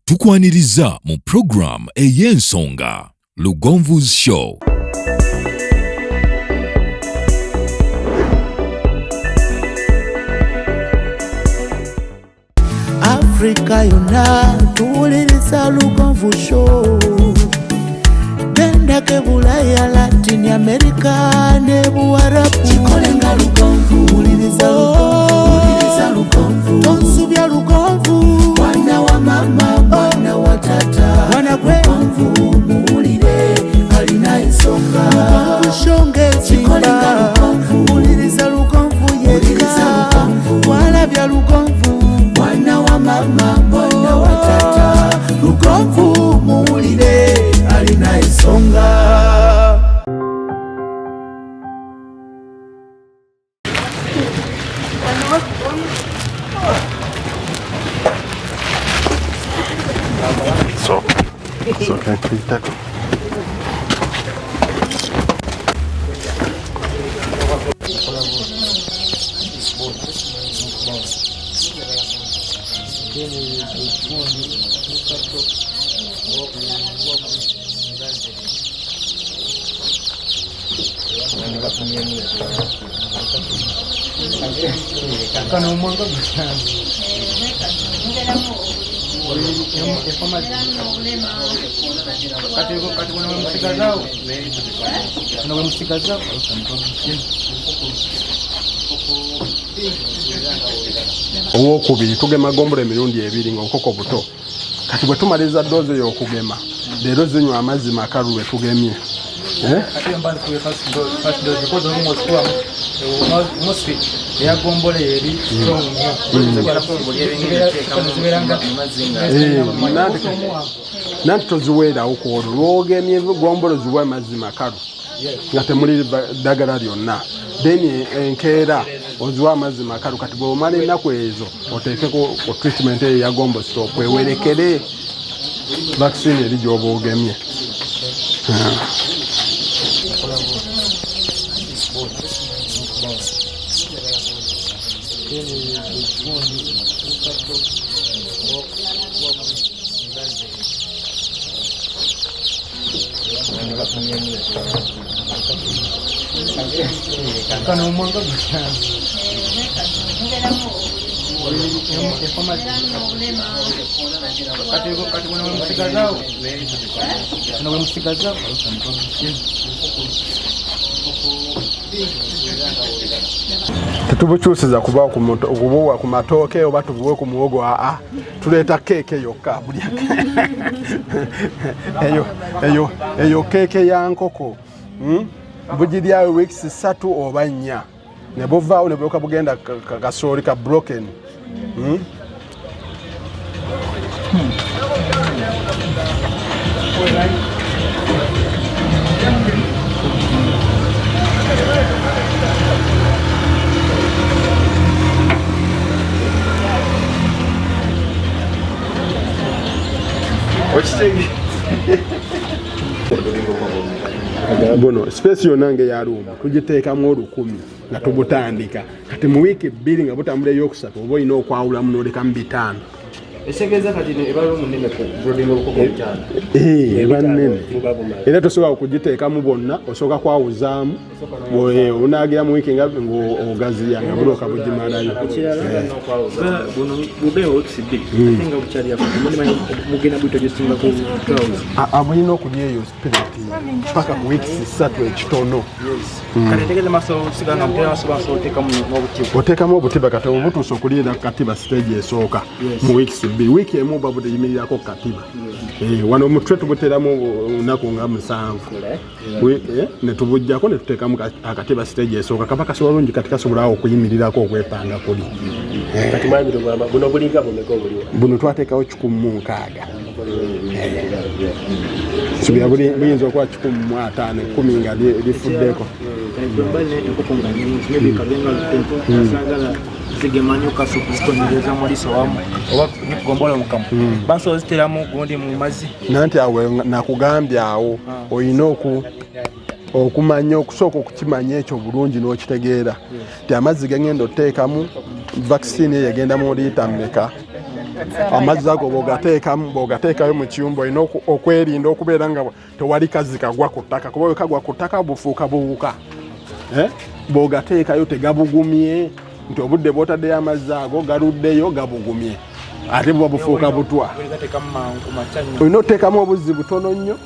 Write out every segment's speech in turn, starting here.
Tukwaniriza mu program ey'ensonga Lugonvu's Show. Afrika yonna tuwuliriza Lugonvu Show. Gendako Bulaya, Latin America ne Buwarabu. Kikolenga Lugonvu, wuliriza Lugonvu, Lugonvu, tonsubya Lugonvu. Mwana wa mama, mwana wa tata, mwana gwe Lugonvu, muwulire alina ensonga. Lugonvu Show ng'ezimba, wuliriza Lugonvu yekka, walabya Lugonvu. Mwana wa mama, mwana wa tata, Lugonvu muwulire alina ensonga. So can tuyitako. Owokubiri tugema gombolo emirundi ebiri nga obukoko buto. Kati bwe tumaliriza doozi ey'okugema, leero zinywa amazzi makalu lwe tugemye. Eh? Ate mba nkuye first dose, first dose because olumu osikuba mostly eya gombolo eri strong nnyo. Zibeera nga Eh, nanti toziweerawo ku olwo lwogemye gombolo, ziwe amazzi makalu nga temuli ddagala lyonna, then enkeera oziwa amazzi makalu. Kati bw'omala ennaku ezo, oteekeko ku treatment eyo eya gombo stop, ewerekere vaccine eri gy'oba ogemye. Kano omwanga gutano. Kati buno bwemusigazaawo, buno bwemusigazaawo. Tetubukyusiza kuba kubuwa ku matooke oba tubuwe ku muwogo. Aa, tuleeta keeke yokka. Buli eyo keeke ya nkoko, Bugiryawo weeks 3 oba 4 ne buvaawo ne bulyoka bugenda kasooli ka broken, Okitege buno space yonna nga eya room tugiteekamu 1000 nga tubutandika. Kati mu wiiki 2 nga butambula eyokusatu, oba olina okwawulamu n'olekamu 500. Ekitegeeza kati eba room nnene ku brooding obukoko 500. Eh, eba nnene era tosobola kugiteekamu bwonna, osooka kwawuzaamu. Onaagira mu wiiki nga ng'ogaziya nga bulooka bugimalayo. Ekirala, buno bugeme weeks 2 ate nga bukyali ako, mugenda bwitogisinga ku trials. Bulina okulya eyo spirit paka ku weeks 3 ekitono. Kati etegeeza maaso sigala nga mutera maaso basobola oteekamu n'obutiba. Oteekamu obutiba. Kati obutuusa okuliira ku katiba stage esooka mu weeks 2, wiiki emu oba buteyimirirako ku katiba. Eh, wano mutwe tubuteramu olunaku nga 7, ne tubuggyako ne tuteekamu akatiba stage esooka, kaba kasobola bulungi. Kati kasobola awo okuyimirirako okwepanga kuli. Kati mwami Lubwama, buno bulinga bumeka obuliwo? Buno twateekawo 160. Subira buyinza okuba 150, 10 nga lifuddeko. Bwemba enkoko nga nyingi, maybe kabenga lutento, saagala zigema nnyo kaso kuzitonyereza muliso wamu oba gombola mukamwa, basobola ziteramu gundi mu mazzi? Nanti awo nakugambye, awo olina okumanya, okusooka okukimanya ekyo bulungi n'okitegeera nti amazzi gengenda oteekamu vaccine eyo egenda mu liita mmeka. Amazzi ago bwogateekamu, bwogateekayo mu kiyumba, olina okwerinda okubeera nga tewali kazzi kagwa ku ttaka, kuba wekagwa ku ttaka bufuuka buwuka. Eh? Bwogateekayo tegabugumye, nti obudde bwotaddeyo amazzi ago galuddeyo gabugumye, ate buba bufuuka butwa. Olina oteekamu obuzzi butono nnyo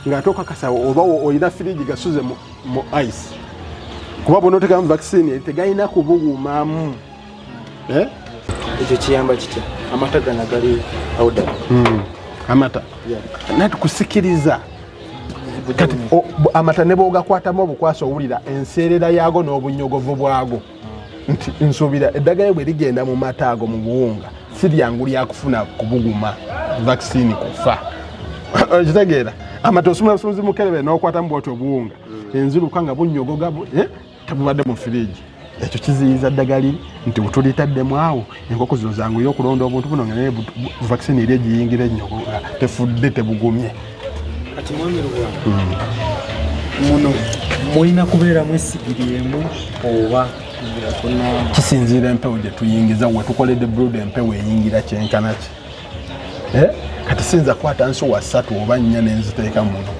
ng'ate okakasa oba olina firiji gasuze mu ice, kuba bwonooteekamu vaccine tegalina kubugumamu. Eh? Ekyo kiyamba kitya amata gano agali powder? Amata naye tukusikiriza kati amata ne bwogakwatamu obukwasa, owulira enseerera yaago n'obunyogovu bwago, nti nsuubira eddagala bwe ligenda mu mata ago mu buwunga, si lyangu lyakufuna kubuguma vaccine kufa. Okitegeera? Amata osumula busubuzi mukerebe n'okwatamu bwoti obuwunga, enziruka nga bunyogoga tebubadde mu firiigi. Ekyo kiziyiza ddagala nti bwetulitaddemu awo enkoko zino zanguye okulonda obuntu buno nga naye vaccine eri egiyingira ennyogo nga tefudde, tebugumye. Kati mwami Lubwama, muno mulina kubeeramu esigiri emu oba? Kisinziira empewo gye tuyingiza. We tukoledde brooder, empewo eyingira kyenkana ki? Eh? Kati siyinza kukwata nsuwa ssatu oba nnya nenziteeka muno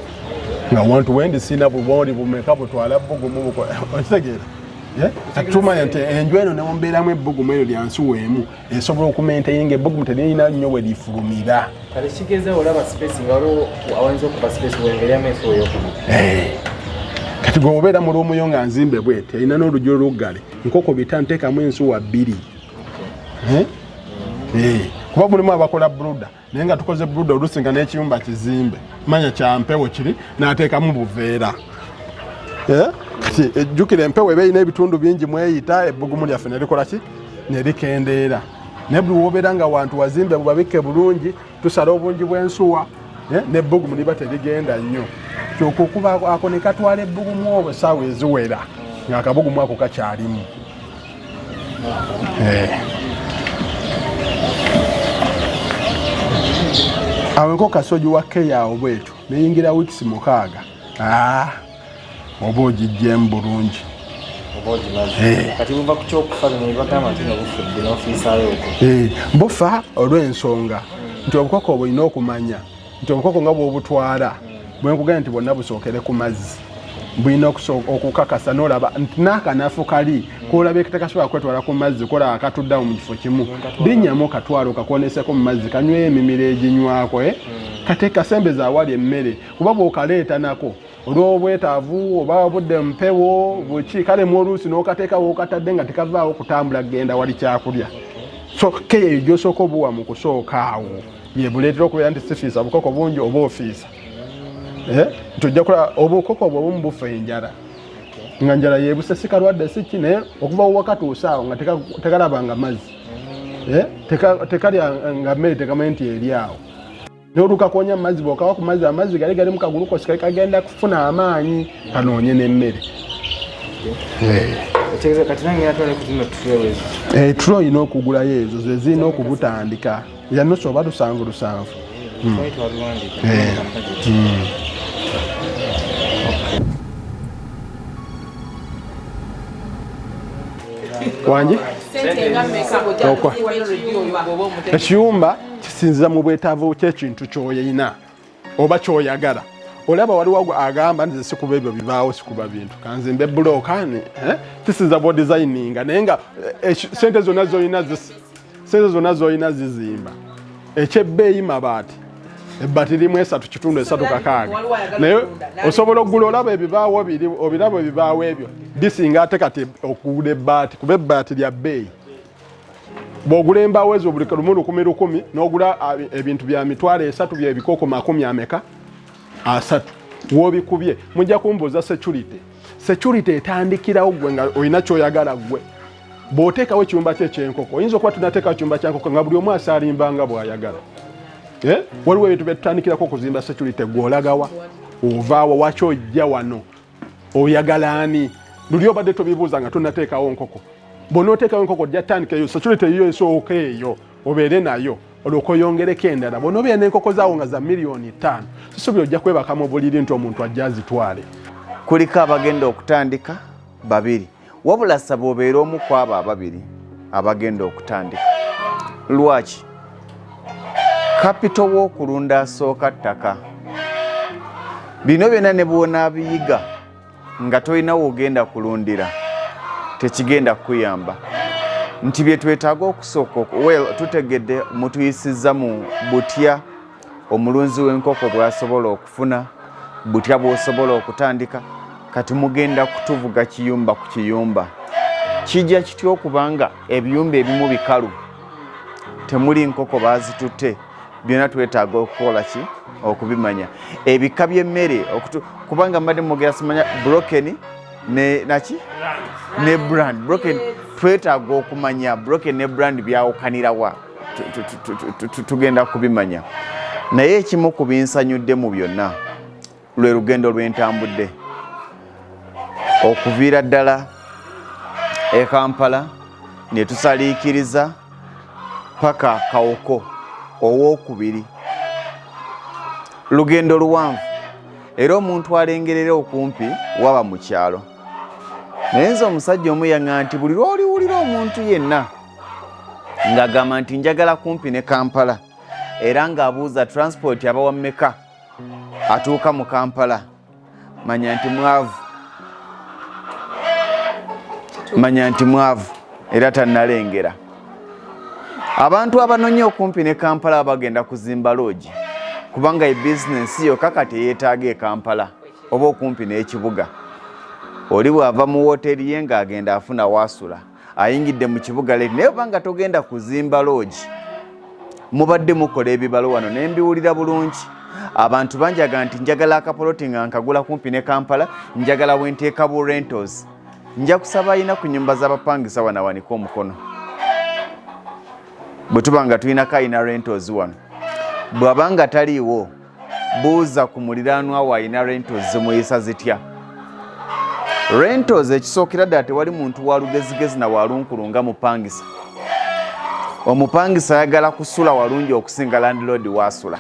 nga wantu wendi siina bubooli bumeka butwala bbugumu. Okitegeera? Eh? Kati tumanya nti enju eno newombeeramu ebbugumu eryo lya nsuwa emu esobola okumaintaininga ebbugumu, teriyina nnyo we lifulumira. Kale kigeza olaba space nga waliwo awayinza okuba space wengeryamu ensuwa eyokubiri. Eh. Kati gwe obeera mu room yo nga nzimbe bweti, erina n'oluggi oluggale, nkoko 500, nteekamu ensuwa 2. Eh? Eh. Kuba mulimu abakola brooder, naye nga tukoze brooder oluusi nga n'ekiyumba kizimbe manya kyampewo kiri, n'ateekamu buveera. Eh? Kati ejjukira empewo eba erina ebitundu bingi mweyita, ebbugumu lyaffe nerikola ki, nerikendeera. Naye buli wobeera nga wantu wazimbe bubabikke bulungi, tusala obungi bw'ensuwa, n'ebbugumu liba terigenda nnyo. Kyokka okuba ako ne katwala ebbugumu obwo essaawa eziwera ng'akabugumu ako kakyalimu. Eh. Awo enkoko kasoji wa keya awo bwetyo neyingira weeks 6, ah, oba ogijjemu bulungi. Oba ogimaze. Eh. Kati buva ku kyokufa, bino bibagamba nti no bufudde n'ofiisaayo okwo. Eh, bufa olw'ensonga nti obukoko bulina okumanya nti obukoko nga bwobutwala, bwenkugenda nti bwonna busookere ku mazzi, bulina okukakasa nolaba nti n'akanafu kali kolaba tekasobola kwetwala ku mazzi, kolaba akatuddawo mu kifo kimu, linnyamu okatwala okakoneseko mu mazzi, kanyweyo emimiro eginywako, eh? Kati kasembeza awali emmere, kuba bw'okaleeta nako olw'obwetaavu oba obudde mpewo buki, kale mu oluusi n'okateeka wookatadde nga tekavaawo kutambula kugenda wali kyakulya. So keyo eyo gyosooka obuwa mu kusooka awo yebuleetera okubeera nti sifiisa bukoko bungi oba ofiisa. Eh? Nti ojja kulaba obukoko obwo obumu bufa enjala, nga njala yebuse, si kalwadde si ki, naye okuva wewakatuuse awo nga tekalabanga mazzi. Eh? Tekalya nga mmere, tekamanyi nti eri awo. Nolukakonya amazzi, bwokawa ku mazzi, amazzi gali gali mu kagulu kosi kali kagenda kufuna amaanyi kanoonye n'emmere. Ekitegeeza kati nange natwale ku zino tray ezo? Eh, tray olina okugulayo ezo, ze zirina okubutandika ya nusu oba lusanvu lusanvu. Twali twabiwandiika. Eh. Wangi Okwa. Ekiyumba kisinziza mu bwetaavu kyekintu kyoyina oba kyoyagala. Olaba waliwo agamba nze sikuba ebyo bibaawo, sikuba bintu, kanzimbe bulooka. Kisinza bwodesigninga, naye nga sente zonna zolina sente zonna zolina zizimba ekyebbeeyi mabaati, ebbati limu esatu kitundu, esatu kakaaga, naye osobola okugula. Olaba ebibaawo biri, obiraba ebibaawo ebyo bisinga ate kati okugula ebbaati, kuba ebbaati lya bbeeyi. Bw'ogula embaawo ezo buli lumu lukumi lukumi, n'ogula ebintu bya 300,000 byebikoko makumi ameka asatu w'obikubye. Mujja kumbuuza security. Security etandikirawo gwe nga olina kyoyagala. Gwe bw'oteekawo ekiyumba kye ekyenkoko, oyinza okuba tunateekawo ekiyumba kyankoko nga buli omu asaalimba nga bw'ayagala. Eh? Waliwo ebintu byetutandikirako okuzimba security. Gwe olagawa, ovaawa, waki ojja wano, oyagala ani? Luli obadde tobibuuza nga tonateekawo nkoko. Bw'onooteekawo enkoko, ojja tandika eyo security eyo esooka eyo obeere nayo, olwoka oyongereko endala. Bw'onoobeera n'enkoko zaawo nga za 5 miliyoni, sisuubira ojja kwebaka mu buliri nti omuntu ajja azitwale. Kuliko abagenda okutandika babiri, wabula saba obeere omu ku abo ababiri abagenda okutandika. Lwaki? Kapito w'okulunda asooka ttaka. Bino byonna ne bw'onaabiyiga nga tolina w'ogenda kulundira, tekigenda kukuyamba. Nti bye twetaaga okusooka, well, tutegedde mutuyisizza mu butya omulunzi w'enkoko bw'asobola okufuna, butya bw'osobola okutandika. Kati mugenda kutuvuga kiyumba ku kiyumba. Kijja kitya okubanga ebiyumba ebimu bikalu, temuli nkoko, baazitutte? Byonna twetaaga okukola ki? Okubimanya. Ebika by'emmere, kubanga mbadde mwogera simanya broken ne naki ne brand. Broken, twetaaga okumanya broken ne brand byawukanirawa. Tugenda kubimanya. Naye ekimu ku binsanyudde mu byonna lwe lugendo lwentambudde okuviira ddala e Kampala ne tusaliikiriza paka Kawoko owokubiri. Lugendo luwanvu, era omuntu alengerera okumpi waba mu kyalo. Naye nze omusajja omu yaŋŋa nti buli lw'oliwulira omuntu yenna ng'agamba nti njagala kumpi ne Kampala, era ng'abuuza transport abawa mmeka atuuka mu Kampala, manya nti mwavu, manya nti mwavu era tannalengera. Abantu abanonya okumpi ne Kampala bagenda kuzimba loogi, kubanga ebizinensi yokka kati eyeetaaga e Kampala oba okumpi n'ekibuga. Oli bw'ava mu woteeri ye ng'agenda afuna waasula, ayingidde mu kibuga late. Naye obanga togenda kuzimba loogi, mubadde mukola ebibalo wano ne mbiwulira bulungi. Abantu banjaga nti njagala akapoloti nga nkagula kumpi ne Kampala, njagala wenteeka bu rentals. Nja kusaba ayina ku nyumba z'abapangisa wano awanike omukono. Bwe tuba nga tulinako ayina rentals wano, bw'aba nga taliiwo, buuza ku muliraanwa wo ayina rentals zimuyisa zitya. Rentals ekisookera ddala, tewali muntu wa lugezigezi na walunkulu nga mupangisa. Omupangisa ayagala kusula walungi okusinga landlord waasula.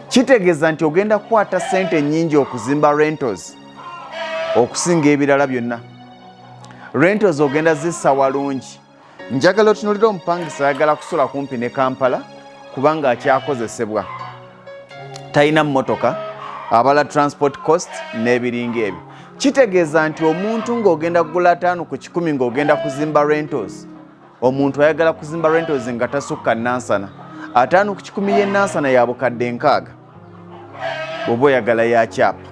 Kitegeeza nti ogenda kukwata ssente nnyingi okuzimba rentals okusinga ebirala byonna. Rentals ogenda zissa walungi. Njagala otunulire omupangisa ayagala kusula kumpi ne Kampala kubanga akyakozesebwa, talina mmotoka, abala transport cost n'ebiringa ebyo. Kitegeeza nti omuntu ng'ogenda kugula 50 ku 100 ng'ogenda kuzimba rentals, omuntu ayagala kuzimba rentals nga tasukka Nansana, 50 ku 100 y'enansana ya bukadde 60 bw'oba oyagala ya kyapa.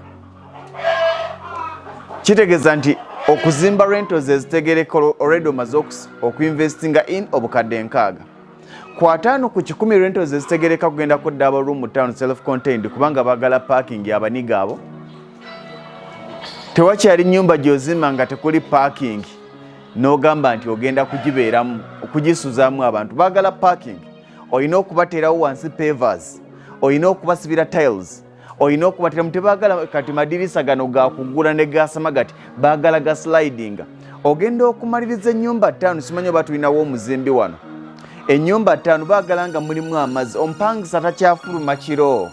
Kitegeeza nti okuzimba rentals ezitegereka, already omaze okuinvestinga in obukadde 60 ku 50 ku 100. Rentals ezitegereka kugenda ku double room town, self contained, kubanga baagala parking. Abaniga abo, tewakyali nyumba gy'ozimba nga tekuli parking n'ogamba nti ogenda kugibeeramu, okugisuzaamu. Abantu baagala parking. Olina okubateerawo wansi pavers, olina okubasibira tiles, olina okubateramu. Tebaagala kati madirisa gano gakugula ne gasama gati, baagala ga slidinga. Ogenda okumaliriza ennyumba ttaano, simanyi oba tulinawo omuzimbi wano. Ennyumba ttaano baagala nga mulimu amazzi. Omupangisa takyafuluma kiro.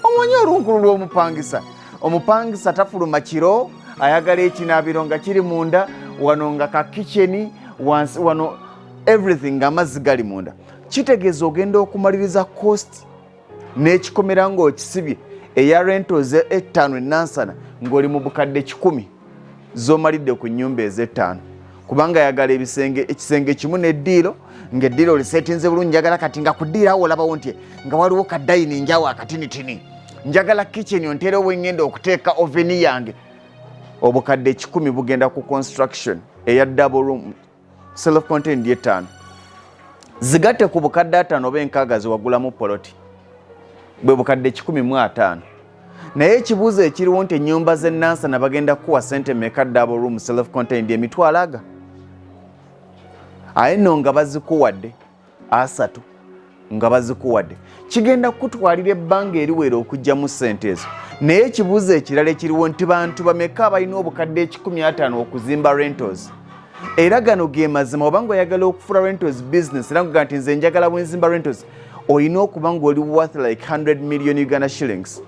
Omanyi olunkulu lw'omupangisa? Omupangisa tafuluma kiro, ayagala ekinaabiro nga kiri munda wano, nga ka kitchen wansi wano, everything nga amazzi gali munda. Kitegeeza ogenda okumaliriza cost n'ekikomera ng'okisibye eya rentals ettaano enansana ng'oli mu bukadde 100 z'omalidde ku nnyumba ez'ettaano, kubanga ayagala ebisenge, ekisenge kimu n'eddiiro, ng'eddiiro olisetinze bulungi. Njagala kati nga ku ddiiro awo olabawo nti nga waliwo ka dining awo akatinitini. Njagala kitchen onteerewo wengenda okuteeka oven yange. Obukadde 100 bugenda ku construction eya double room self contained etaano. Zigatte ku bukadde 50 oba 60 zewagulamu poloti, bwe bukadde 150. Naye ekibuuzo ekiriwo nti ennyumba z'enansana bagenda kukuwa sente meka double room self contained? Emitwalo aga. Aye nno nga bazikuwadde 30, nga bazikuwadde, kigenda kukutwalira ebbanga eriwera okugyamu sente ezo. Naye ekibuuzo ekirala ekiriwo nti bantu bameka abalina obukadde 150 okuzimba rentals? Era gano ge mazima. Obanga oyagala okufula rentals business, era nga nti nze njagala bwenzimba rentals, olina okuba nga oli worth like 100 million Uganda shillings.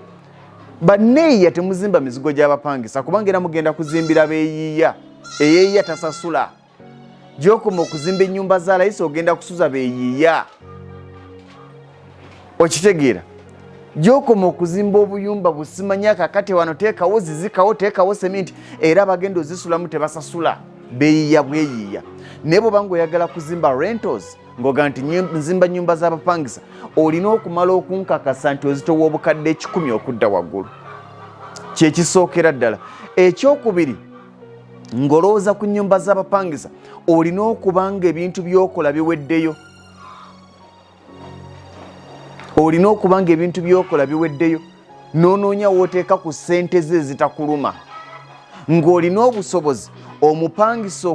Banneeyiya temuzimba mizigo gy'abapangisa, kubanga era mugenda kuzimbira beeyiiya. Eyeeyiya tasasula. Gyokoma okuzimba ennyumba za layisi, ogenda kusuza beeyiiya. Okitegeera? Gyokoma okuzimba obuyumba busimanya kakati wano teekawo zizikawo, teekawo seminti, era bagenda ozisulamu tebasasula, beeyiya bweyiiya. Naye bwoba nga oyagala kuzimba rentals, ng'oga nti nzimba nyumba z'abapangisa, olina okumala okunkakasa nti ozitowa obukadde 100 okudda waggulu. Kyekisookera ddala. Ekyokubiri, ng'olowooza ku nyumba z'abapangisa, olina okuba nga ebintu by'okola biweddeyo. Olina okuba nga ebintu by'okola biweddeyo, n'onoonya w'oteeka ku ssente ze ezitakuluma, ng'olina obusobozi omupangisa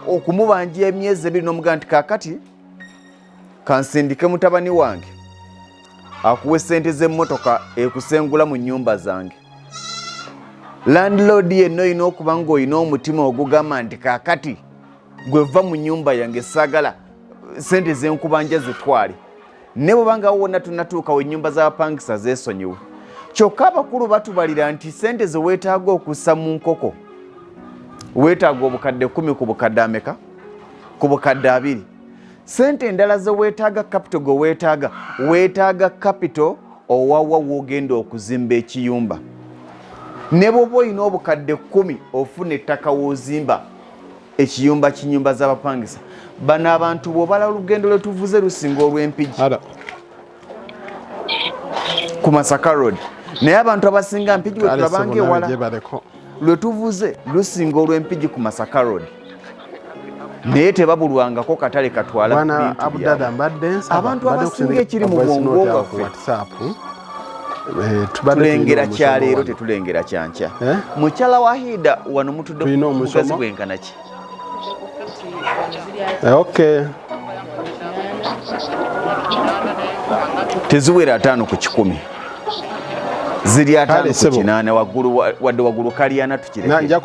okumubanja emyezi 2 n'omugamba nti kaakati kansindike mutabani wange akuwe ssente z'emmotoka ekusengula mu nnyumba zange. Landlord yenna olina okuba ng'olina omutima ogugamba nti kaakati gwe vva mu nnyumba yange, saagala ssente zenkubanja zitwale. Ne bweba nga wonna tunatuukawo, ennyumba z'abapangisa zeesonyiwe. Kyokka abakulu batubalira nti ssente ze weetaaga okussa mu nkoko, weetaaga obukadde 10 ku bukadde ameka? Ku bukadde 20. Ssente endala ze weetaaga, capital gwe weetaaga, weetaaga capital owawa w'ogenda okuzimba ekiyumba. Ne bw'oba olina obukadde 10, ofuna ettaka w'ozimba ekiyumba ky'inyumba z'abapangisa. Bano abantu bw'obala olugendo lwe tuvuze lusinga olw'Empigi ku Masaka Road, naye abantu abasinga Mpigi bwe tulabanga ewala, lwe tuvuze lusinga olw'Empigi ku Masaka Road, naye tebabulwangako katale katwala bintu byabwe. Abantu abasinga ekiri mu bwongo bwaffe, tulengera kyaleero, tetulengera kyankya. Mukyala Wahida, wano mutudde bugazi bwenkana ki? Okay. Teziwera 50 ku 100, ziri 58 waggulu, wadde waggulu kalyana. Tukireke,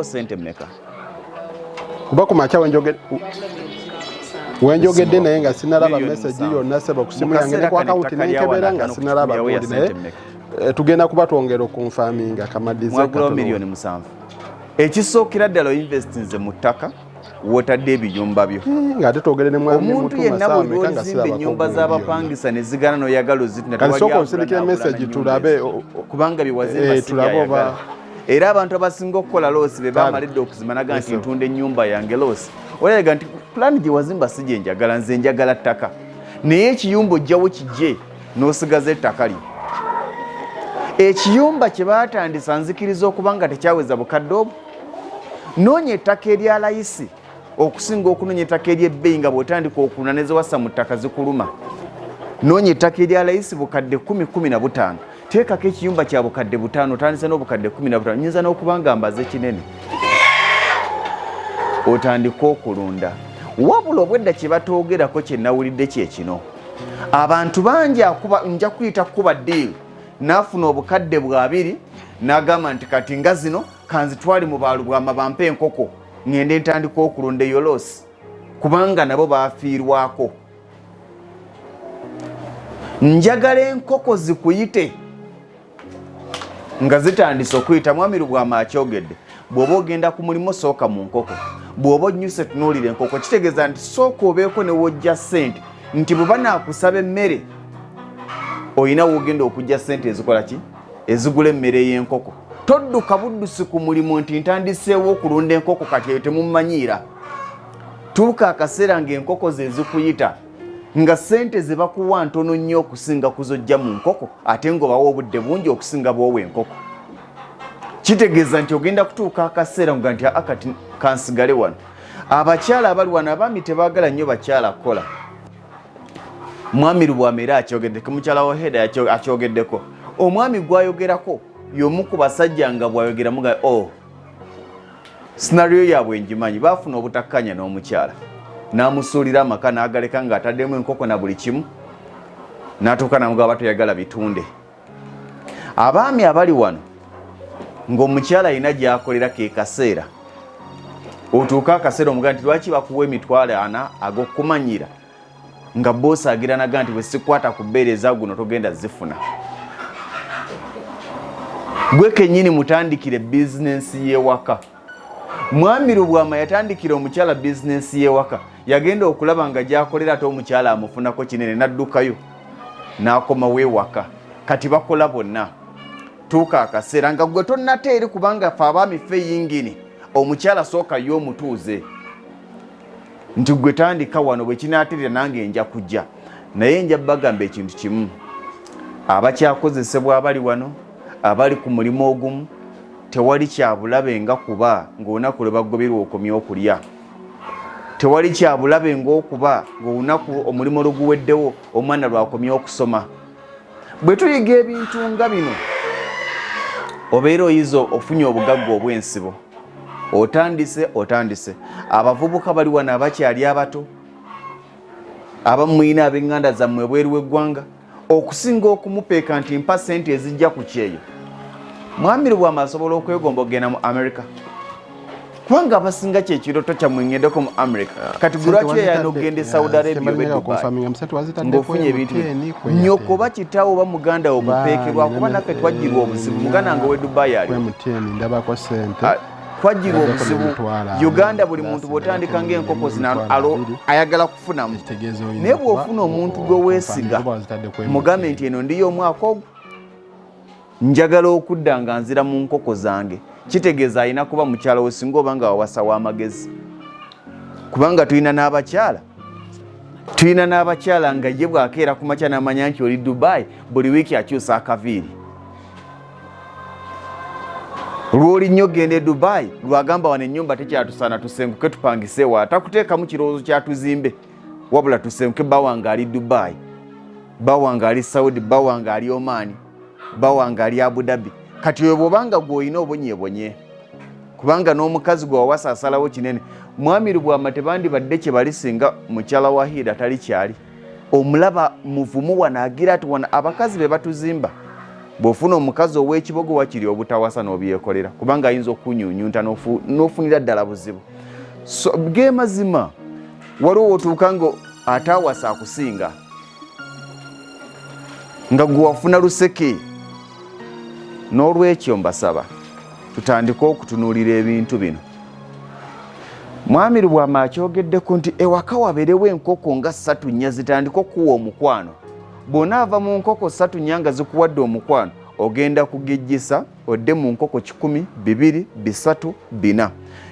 sente mmeka? Kuba ku makya wenjogedde naye nga sinalaba message yonna, sebo, ku simu yange ne ku akawunti nenkebera nga sinalaba gundi, naye tugenda kuba twongera okunfaminga kamadize. Mwagulawo miliyoni 7. Ekisookera ddala, oinvestinze mu ttaka wotadde ebiyumba byo. Ng'ate twogere ne mwami. Omuntu yenna buli lwozimba ennyumba z'abapangisa ne zigana n'oyagala ozitunda, Kati sooka onsindikire message tulabe kubanga byewazimba si tulabe oba byayagala. Era abantu abasinga okukola loss be bamalidde okuzimba naga nti ntunda ennyumba yange, loss. Olaga nti pulaani gye wazimba si gye njagala, nze njagala ttaka, naye ekiyumba ojjawo kijje n'osigaza ettaka lyo. Ekiyumba kye baatandisa nzikiriza okuba nga tekyaweza bukadde obwo. Noonya ettaka erya layisi okusinga okunoonya ettaka ery'ebbeeyi, nga bw'otandika okulunda nezewassa mu ttaka zikuluma. Noonya ettaka erya layisi, bukadde 10, 15, teekako ekiyumba kya bukadde 5, otandise n'obukadde 15, nyinza n'okuba nga mbaze kinene, otandike okulunda. Wabula obwedda kye batoogerako kye nawulidde kye kino: abantu bangi akuba nja kuyita kuba deal, n'afuna obukadde bwabiri n'agamba nti kati nga zino kanzitwale mu baalu bwama bampe enkoko ŋŋende ntandika okulunda. Eyo loss, kubanga nabo bafiirwako. Njagala enkoko zikuyite nga zitandise okuyita. Mwami Lubwama akyogedde, bw'oba ogenda ku mulimu sooka mu nkoko, bw'oba onyuse tunuulira enkoko. Kitegeeza nti sooka obeeko ne wojja ssente, nti bwe banaakusaba emmere olina wogenda okujja ssente ezikola ki, ezigula emmere y'enkoko. Todduka buddusi ku mulimu nti ntandiseewo okulunda enkoko, kati eyo temumanyiira. Tuuka akaseera ng'enkoko ze zikuyita, nga ssente ze bakuwa ntono nnyo okusinga kuzojja mu nkoko, ate ng'obawa obudde bungi okusinga bw'owa enkoko. Kitegeeza nti ogenda kutuuka akaseera nga nti aa kati kansigale wano. Abakyala abali wano, abaami tebaagala nnyo bakyala kukola. Mwami Lubwama era akyogeddeko, mukyala wa Heda akyogeddeko. Omwami gwayogerako y'omu ku basajja nga bwayogera muga o scenario yaabwe ngimanyi. Baafuna obutakkanya n'omukyala, n'amusuulira amaka n'agaleka ng'ataddemu enkoko na buli kimu, n'atuuka namugaba toyagala bitunde. Abaami abali wano ng'omukyala alina gy'akolera, ke kaseera otuuke akaseera omugaa nti lwaki bakuwa 400,000 ag'okukumanyira, nga boosi agira naga nti bwe sikwata ku bbeere eza guno togenda zifuna. Gwe kennyini mutandikire bizinensi y'ewaka. Mwami Lubwama yatandikira omukyala bizinensi y'ewaka, yagenda okulaba nga gyakolera ate omukyala amufunako kinene, n'addukayo. N'akomawo ewaka, kati bakola bonna. Tuuka akaseera nga gwe tonnata eri, kubanga fe abaami ffe yingini omukyala sooka ye omutuuze nti gwe tandika wano, bwe kinaaterera nange nja kujja. Naye nja bagamba ekintu kimu, abakyakozesebwa abali wano, abali ku mulimu ogumu, tewali kyabulabe nga kuba ng'olunaku lwe bagoberwa okomye okulya. Tewali kyabulabe ng'okuba ng'olunaku omulimu luguweddewo omwana lwakomye okusoma. Bwe tuyiga ebintu nga bino, obeera oyiza ofunye obugagga obw'ensibo. Otandise otandise. Abavubuka bali wano abakyali abato, abamu mulina ab'eŋŋanda zammwe ebweru w'eggwanga, okusinga okumupeeka nti mpa sente ezijja ku kyeyo. Mwami Lubwama asobola okwegomba okugenda mu America, kubanga abasinga kyekiroto kyammwe, ngendeko mu America. Kati gwe lwaki oyagala okugenda e Saudi Arabia oba e Dubai ng'ofunye ebintu? Nyoko oba kitaawo oba muganda wo mupeekerwa, kuba naffe twajjirwa obuzibu. Muganda wange ow'e Dubai ali, twajjirwa obuzibu Uganda. Buli muntu bw'otandika ng'enkoko zino ayagala kufunamu, naye bw'ofuna omuntu gwe weesiga, mugambe nti eno ndiyo omwaka ogwo, njagala okudda nga nzira mu nkoko zange, kitegeeza alina kuba mukyala we, singa oba nga wawasa w'amagezi. Kubanga tulina n'abakyala, tulina n'abakyala nga ye bw'akeera ku makya n'amanya nti oli Dubai, buli wiiki akyusa akaviiri. Lwoli nnyo genda e Dubai, lwagamba wano ennyumba tekyatusaana, tusenguke tupangise wa. Takuteekamu kirowoozo kyatuzimbe, wabula tusenguke. Bawange ali Dubai, bawange ali Saudi, bawange ali Omaani, bawange ali Abu Dhabi. Kati oyo bwobanga gwolina obonyebonye, kubanga n'omukazi gwe wawasa asalawo kinene. Mwami Lubwama tebandibadde kye bali singa mukyala wa Hida tali kyali. Omulaba muvumu wano, agira ati wano abakazi be batuzimba. Bw'ofuna omukazi ow'ekibogo, wakiri obutawasa n'obyekolera, kubanga ayinza okukunyunyunta n'ofunira ddala buzibu. So ge mazima, waliwo wotuuka nga ate awasa akusinga, nga gwe wafuna luseke. N'olwekyo mbasaba tutandike okutunuulira ebintu bino. Mwami Lubwama akyogeddeko nti ewaka wabeerewo enkoko nga ssatu nnya, zitandike okukuwa omukwano. Bw'onaava mu nkoko ssatu nnya nga zikuwadde omukwano, ogenda kugejjisa odde mu nkoko 100, 200, 300, 400,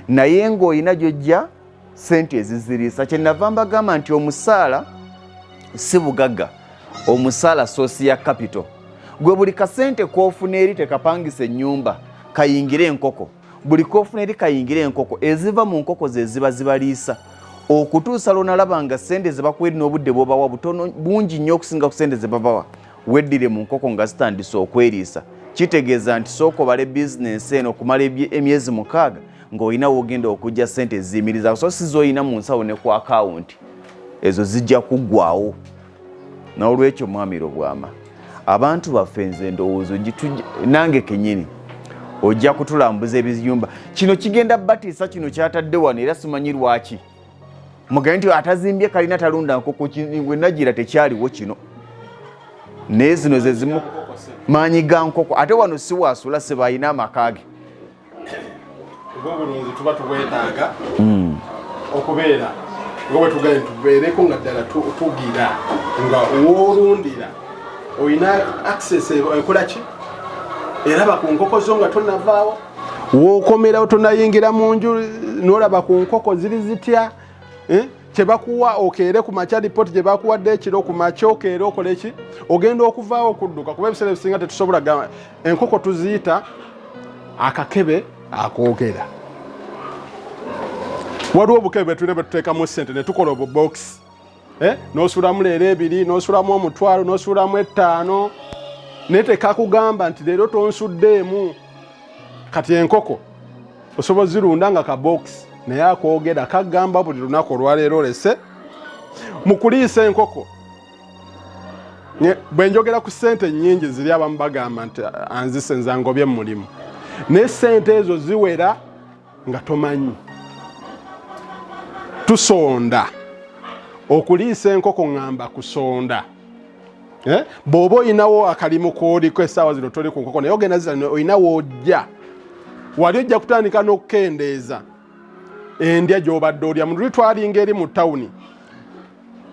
naye ng'olina gy'ojja sente eziziriisa. Kyenava mbagamba nti omusaala si bugagga, omusaala source ya capital. Gwe buli kasente k'ofuna eri tekapangisa ennyumba, kayingire enkoko. Buli k'ofuna eri kayingire enkoko. Eziva mu nkoko ze ziba zibaliisa okutuusa lwonalaba nga sente zebakuwa eri n'obudde bwobawa butono bungi nnyo okusinga ku sente zebabawa. Weddire mu nkoko nga zitandise okweriisa. Kitegeeza nti sooka obale bizinensi eno okumala emyezi 6 ng'olina wogenda okujja sente eziyimiriza, so si z'olina mu nsawo ne ku akawunti, ezo zijja kuggwawo. N'olwekyo mwami Lubwama, abantu baffe, nze ndowooza nange kenyini ojja kutulambuza ebiyumba. Kino kigenda batiisa, kino kyatadde wano, era simanyi lwaki mugambe nti atazimbye kalina talunda nkoko. Wenagira tekyaliwo kino, naye zino ze zimu maanyi ga nkoko. Ate wano si waasula, seba alina amaka ge. Obulunzi tuba tubwetaaga okubeera nga bwe tugambye, tubeereko nga ddala tugira nga woolundira olina access ekola ki, eraba ku nkoko zo nga tonavaawo, wookomerawo tonayingira mu nju, n'olaba ku nkoko ziri zitya, eh? Kyebakuwa okeere ku makya, lipooti gye bakuwadde ekiro, ku makya okeere okole ki, ogenda okuvaawo okudduka, kuba ebiseera ebisinga tetusobola gamba enkoko tuziyita akakebe akoogera. Waliwo obukebe bwetulina bwetuteekamu sente ne tukola obubokisi, eh? N'osuulamu leero 2, n'osuulamu 500, n'osuulamu 5, naye tekakugamba nti leero tonsuddeemu. Kati enkoko osobola zirunda nga kabokisi, naye akoogera, kagamba buli lunaku olwaleero olese mu kuliisa enkoko. Bwe njogera ku ssente nnyingi ziri, abamu bagamba nti anzise, nze angobye mu mulimu, naye ssente ezo ziwera nga tomanyi. Tusonda okuliisa enkoko, ŋŋamba kusonda, eh? Bw'oba olinawo akalimu kooliko essaawa zino, toli ku nkoko, naye ogenda zira, olina w'ojja, wali ojja kutandika n'okukendeeza endya gy'obadde olya. Mu luli twalinga eri mu tawuni,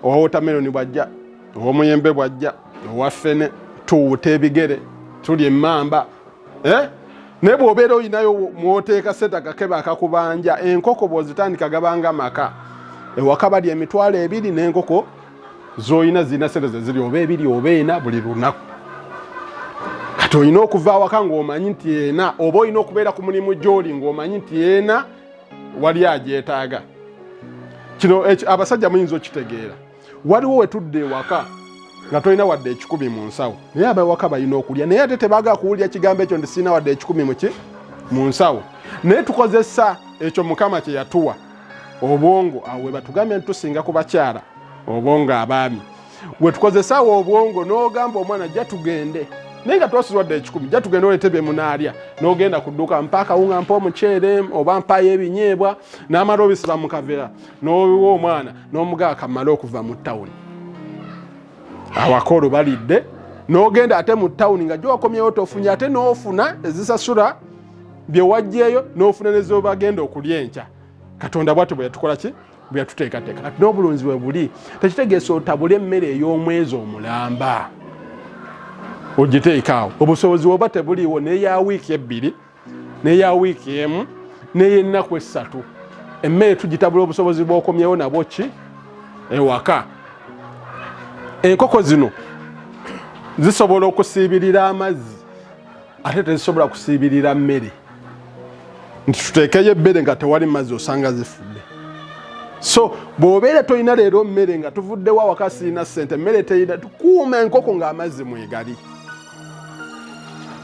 owa wotameloni bwajja, ow'omuyembe bwajja. Owa ffene tuwuta ebigere, tulya emmamba, eh? Naye bw'obeera olinayo mwoteeka sente akakebe akakubanja, enkoko bw'ozitandika gabanga maka. Ewaka balya 2000 n'enkoko z'olina zirina sente zeziri oba 2 oba 4 buli lunaku. Kati olina okuva awaka ng'omanyi nti ena, oba olina okubeera ku mulimu gy'oli ng'omanyi nti ena wali agyetaaga. Kino abasajja muyinza okitegeera. Waliwo wetudda ewaka nga tolina wadde 1,000 mu nsawo, naye abawaka balina okulya, naye ate tebaagala kuwulira kigambo ekyo nti sirina wadde 1,000 muki mu nsawo. Naye tukozesa ekyo Mukama kye yatuwa, obwongo. Awo we batugambye nti tusinga ku bakyala obwongo abaami. We tukozesawo obwongo n'ogamba omwana jja tugende, naye nga twasiza wadde 1,000, jja tugende oleete bye munaalya, n'ogenda ku dduuka, mpa akawunga, mpa omuceere oba mpayo ebinyeebwa, n'amala obisiba mu kaveera n'obiwa omwana n'omugaa kamale okuva mu tawuni. Awaka olwo balidde, n'ogenda ate mu tawuni nga gyowakomyewo tofunye, ate n'ofuna ezisasula bye wajjeeyo, n'ofuna nezobagenda okulya enkya. Katonda bwatyo bwe yatukola ki, bwe yatuteekateeka. Kati n'obulunzi bwe buli, tekitegeesa otabule emmere ey'omwezi omulamba ogiteeka awo. Obusobozi bwoba tebuliiwo, n'eya wiiki 2 n'eya wiiki 1 n'ey'ennaku 3, emmere tugitabula obusobozi bw'okomyewo nabwo ki ewaka. Enkoko zino zisobola okusiibirira amazzi, ate tezisobola kusiibirira mmere. Nti tuteekeyo ebbere nga tewali mazzi, osanga zifudde. So bw'obeera tolina leero mmere, nga tuvuddewo awaka sirina ssente, emmere terina, tukuuma enkoko ng'amazzi mwegali.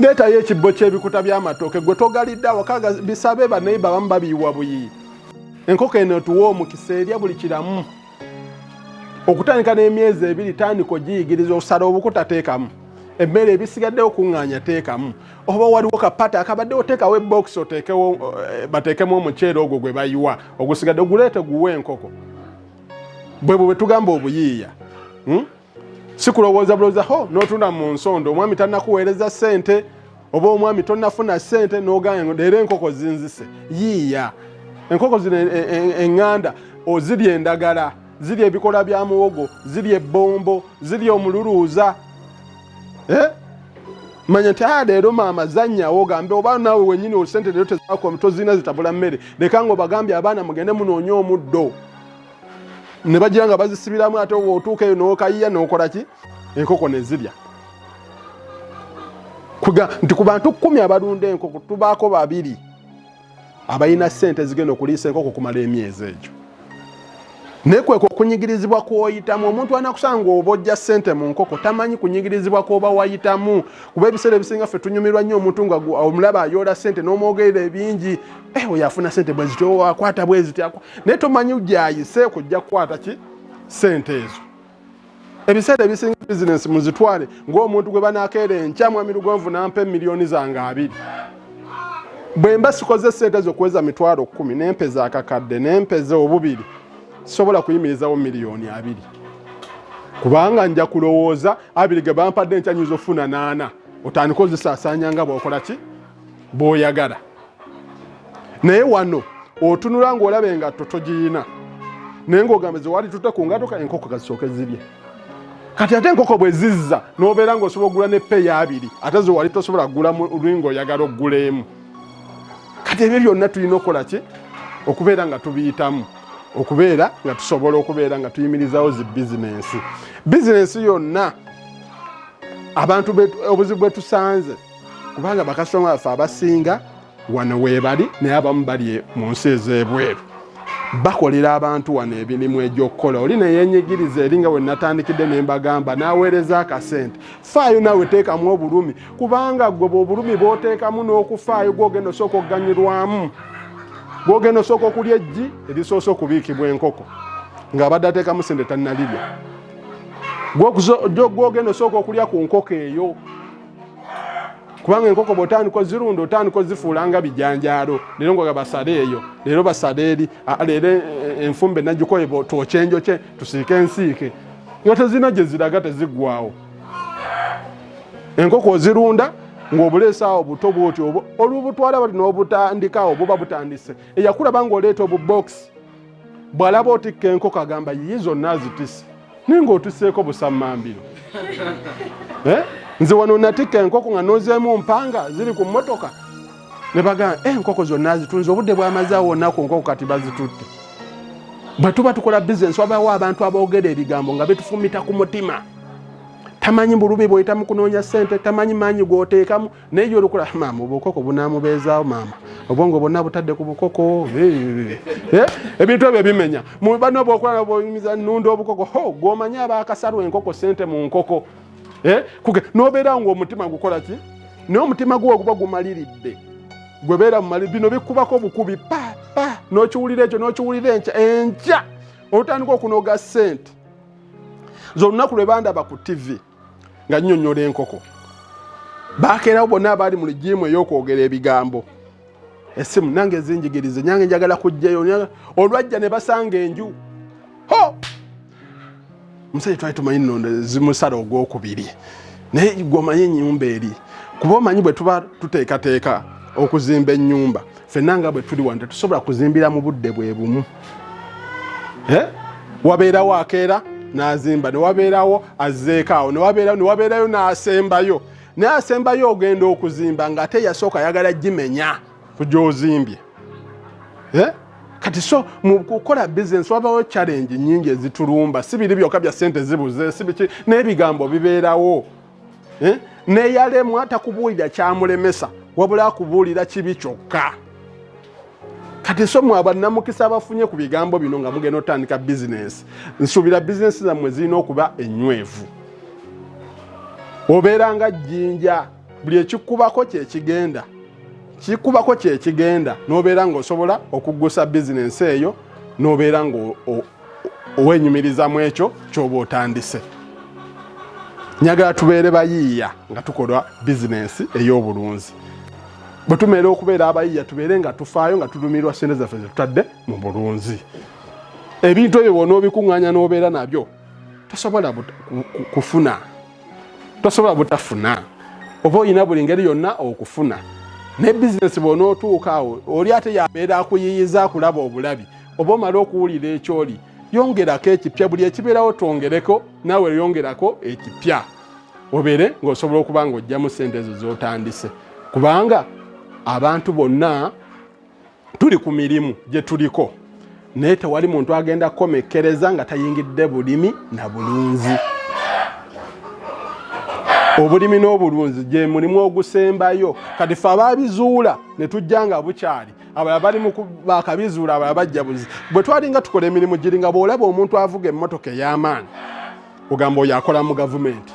Leetayo ekibbo ky'ebikuta by'amatooke gwe togalidde awaka, bisabe baneiba abamu babiyiwa buyi. Enkoko eno etuwa omukisa, erya buli kiramu. Okutandika n'emyezi 2 tandika ogiyigiriza osala obukuta teekamu emmere, ebisigaddewo kuŋŋaanya teekamu, oba waliwo kapata akabaddewo teekawo ebokisi oteekewo, bateekemu omuceere ogwo gwe bayiwa ogusigadde, oguleete guwe enkoko. Bwe bwe tugamba obuyiiya, Si kulowooza bulowooza ho n'otunda mu nsondo, omwami tannakuweereza ssente oba omwami tonnafuna ssente n'ogamba leero enkoko zinzise. Yiiya enkoko zino eŋŋanda, ozirya endagala, zirya ebikola bya muwogo, zirya ebbombo, zirya omululuuza. Manya nti leero maama zannyawo, ogambe oba naawe wennyini osente leero tezakuwa, tozirina zitabula mmere, leka nga obagambye abaana mugende munoonye omuddo, ne bagira nga bazisibiramu, ate otuuka eyo n'okayiya n'okola ki, enkoko ne zirya. Kuga nti ku bantu 10 abalunda enkoko tubaako 2 abalina ssente ezigenda okuliisa enkoko okumala emyezi egyo. Naye kweko okunyigirizibwa kw'oyitamu. Omuntu anakusanga oba ojja ssente mu nkoko tamanyi kunyigirizibwa kw'oba wayitamu, kuba ebiseera ebisinga ffe tunyumirwa nnyo omuntu nga omulaba ayoola ssente n'omwogerera ebingi, oyo afuna ssente bwe zityo, akwata bwe zityo, naye tomanyi gy'ayise kujja kukwata ki ssente ezo. Ebiseera ebisinga bizinensi muzitwale ng'omuntu gwe banaakeera enkya, mwami Lugonvu nampa emiliyoni zange 20, bwe mba sikoze ssente zo kuweza 100,000 nempeza akakadde nempeza obubiri, sisobola kuyimirizawo miliyoni 20, kubanga nja kulowooza 20 ge bampadde enkya nyinza okufuna 8, otandike ozisaasaanya nga bw'okola ki bw'oyagala. Naye wano otunula ng'olaba engatto togiyina, naye ng'ogamba ze wali tutte ku ngatto, enkoko kazisooke zirye. Kati ate enkoko bwe zizza n'obeera ng'osobola okugula ne peya 2, ate ze wali tosobola kugula luli ng'oyagala okugula emu. Kati ebyo byonna tulina okukola ki, okubeera nga tubiyitamu, okubeera nga tusobola okubeera nga tuyimirizawo zi bizinensi. Bizinensi yonna abantu obuzibu bwe tusanze, kubanga bakasitoma baffe abasinga wano weebali, naye abamu bali mu nsi ez'ebweru, bakolera abantu wano emirimu egy'okukola. Oli neyenyigiriza eri nga we natandikidde ne mbagamba n'aweereza akasente, faayo naawe teekamu obulumi, kubanga gwe bw'obulumi bw'oteekamu n'okufaayo gw'ogenda osooka okuganyulwamu, gw'ogenda osooka okulya eggi erisoose okubiikibwa enkoko ng'abadde ateekamu sente tannalirya, gw'ogenda osooka okulya ku nkoko eyo, kubanga enkoko bw'otandika ozirunda otandika ozifuula nga bijanjaalo, leero nga basale eyo, leero basale eri, leero enfumbe nagikoye twokye enjokye tusiike ensiike, nga tezirina gye ziraga, teziggwawo. Enkoko ozirunda ng'obuleese awo buto bwoti, olubutwala bati n'obutandikawo buba butandise, eyakulaba ng'oleeta obubokisi bw'alaba otikka enkoko agamba yiyi zonna azitise, naye ng'otisseeko busammambiro. Eh? Nze wano natikka enkoko nga nozeemu mpanga ziri ku mmotoka ne bagamba eh, enkoko zonna zitunze obudde bwamaze awo wonna ku nkoko kati bazitutte. Bwe tuba tukola bizinesi wabawo abantu aboogera ebigambo nga bitufumita ku mutima. Tamanyi bulumi bw'oyita mu kunoonya ssente, tamanyi maanyi g'oteekamu, naye ye olukula maama obukoko bunaamubeezaawo maama obwongo bwonna butadde ku bukoko eh, ebintu ebyo bimenya bano bwokulala bwoyumiza nunda obukoko ho gwomanyi abaakasalwa enkoko sente mu nkoko eh, nobeera nga omutima gukola ki naye omutima gwo guba gumaliridde gwe beera mumali bino bikubako bukubi pa pa n'okiwulira ekyo n'okiwulira enkya enkya olutandika okunoga sente zolunaku lwe bandaba ku ttivi nga nnyonnyola enkoko bakeerawo bonna abaali mu lijiimu ey'okwogera ebigambo esimu nange zinjigirize nyange njagala kujjayo olwajja ne basanga enju ho omusajja twali tumanyi nno zimusala ogwokubiri naye gwe omanyi ennyumba eri kuba omanyi bwe tuba tuteekateeka okuzimba ennyumba fenna nga bwe tuli wano tetusobola kuzimbira mu budde bwe bumu eh? Wabeerawo akeera n'azimba, ne wabeerawo azzeeko awo, ne wabeerayo n'asembayo, naye asembayo ogenda okuzimba ng'ate yasooka ayagala gimenya ku gy'ozimbye. Eh? Kati so mu kukola bizinesi wabawo challenge nyingi ezitulumba, si biri byokka bya ssente zibuze, si biki, n'ebigambo bibeerawo. Eh? Neyalemwa takubuulira kyamulemesa, wabula akubuulira kibi kyokka. Kati so mwe abannamukisa abafunye ku bigambo bino nga mugenda otandika bizinesi, nsuubira bizinesi zammwe zirina okuba ennywevu. Obeera nga jjinja, buli ekikubako kyekigenda, kikubako kyekigenda, n'obeera ng'osobola okuggusa bizinesi eyo, n'obeera ng'owenyumiriza mu ekyo ky'oba otandise. Njagala tubeere bayiiya nga tukola bizinensi ey'obulunzi. Bwe tumeera okubeera abayiiya, tubeere nga tufaayo nga tulumirwa ssente zaffe ze tutadde mu bulunzi. Ebintu ebyo bw'onoobikuŋŋaanya n'obeera nabyo, tosobola kufuna, tosobola butafuna, oba olina buli ngeri yonna okufuna. Ne bizinensi bw'onootuuka awo, oli ate yabeera akuyiiyiza akulaba obulabi, oba omala okuwulira ekyoli, yongerako ekipya, buli ekibeerawo twongereko, naawe yongerako ekipya, obeere ng'osobola okuba ng'oggyamu ssente ezo z'otandise. Kubanga abantu bonna tuli ku mirimu gye tuliko, naye tewali muntu agenda kukomekkereza nga tayingidde bulimi na bulunzi. Obulimi n'obulunzi gye mulimu ogusembayo. Kati ffe abaabizuula ne tujja nga bukyali, abalala bali mu bakabizuula, abalala bajja buzi. Bwe twalinga tukola emirimu giri nga bw'olaba omuntu avuga emmotoka ey'amaanyi, ogamba oyo akola mu gavumenti,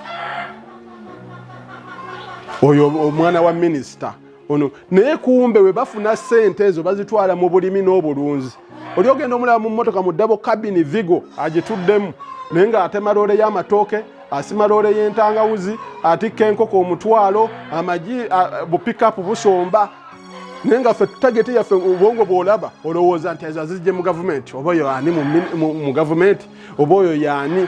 oyo omwana wa minisita ono, naye kumbe we bafuna ssente ezo bazitwala mu bulimi n'obulunzi. Oli ogenda omulaba mu mmotoka mu double cabin Vigo agituddemu, naye ng'atema loole y'amatooke, asima loole y'entangawuzi, atikka enkoko 1000, amagi, bupikapu busomba, naye nga ffe tageti yaffe obwongo bw'olaba olowooza nti ezo azijje mu gavumenti, oba oyo ani mu gavumenti, oba oyo yaani.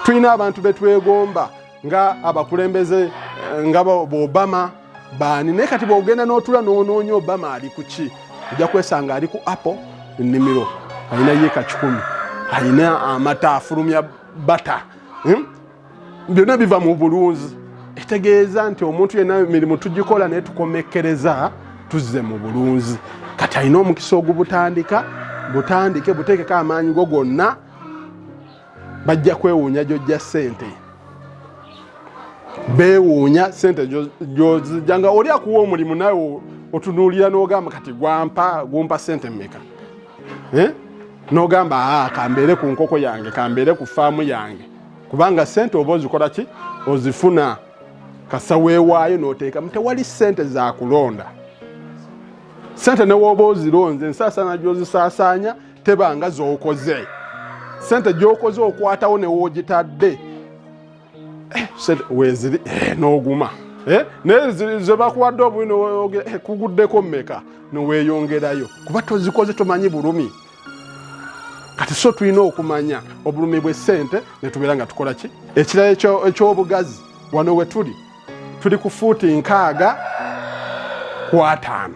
Tulina abantu betwegomba nga abakulembeze nga Obama baani, naye kati bw'ogenda n'otula n'onoonya Obama ali ku ki, ojja kwesanga ali ku Apple ennimiro, alina yiika 100, alina amata, afulumya bata, Byonna biva mu bulunzi. Etegeeza nti omuntu yenna emirimu tugikola naye tukomekkereza tuzze mu bulunzi. Kati alina omukisa ogubutandika, butandike, buteekeko amaanyi go gonna, bajja kwewuunya gy'ojja ssente, beewuunya ssente gy'ozijja nga oli akuwa omulimu nawe otunuulira n'ogamba kati gumpa ssente mmeka? Eh? N'ogamba aa, kambeere ku nkoko yange, kambeere ku faamu yange, kubanga ssente oba ozikola ki, ozifuna kasa weewaayo n'oteekamu. Tewali ssente za kulonda ssente, ne w'oba ozironze ensaasaana gy'ozisaasaanya tebanga z'okoze. Ssente gy'okoze okwatawo ne w'ogitadde, ssente weeziri, n'oguma, naye ze bakuwadde obwino kuguddeko mmeka neweeyongerayo, kuba tozikoze, tomanyi bulumi. Kati so tulina okumanya obulumi bw'essente ne tubeera nga tukola ki. Ekirala eky'obugazi, wano we tuli, tuli ku fuuti 60 ku 50.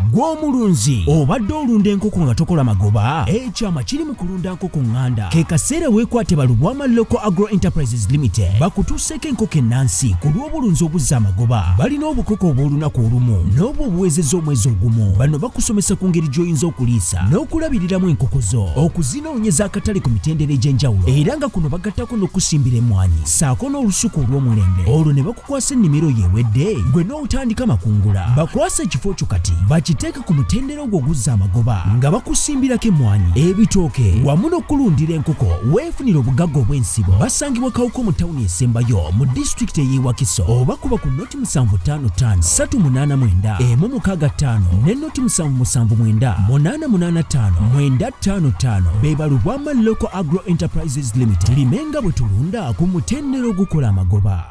Gw'omulunzi obadde olunda enkoko nga tokola magoba, ekyama kiri mu kulunda nkoko ŋŋanda. Ke kaseera weekwate Balubwama Local Agro Enterprises Limited bakutuuseeko enkoko ennansi ku lw'obulunzi obuzza amagoba. Balina obukoko obw'olunaku olumu n'obwo obuwezezza omwezi ogumu. Bano bakusomesa ku ngeri gy'oyinza okuliisa n'okulabiriramu enkoko zo, okuzinoonyeza akatale ku mitendera egy'enjawulo, era nga kuno bagattako n'okusimbira emmwanyi ssaako n'olusuku olw'omulembe, olwo ne bakukwasa ennimiro yo ewedde gwe n'otandika makungula. Bakwasa ekifo kyo kati bakiteeke ku mutendera ogwo oguzza amagoba nga bakusimbirako emmwanyi, ebitooke wamu n'okukulundira enkoko weefunire obugagga obw'ensibo. Basangibwa Kawuko mu tawuni esembayo mu disitulikiti ey'e Wakiso oba kuba ku noti 755 389 165 ne noti 779 885 955. Be Balubwama Local Agro Enterprises Limited. Tulime nga bwe tulunda ku mutendera ogukola amagoba.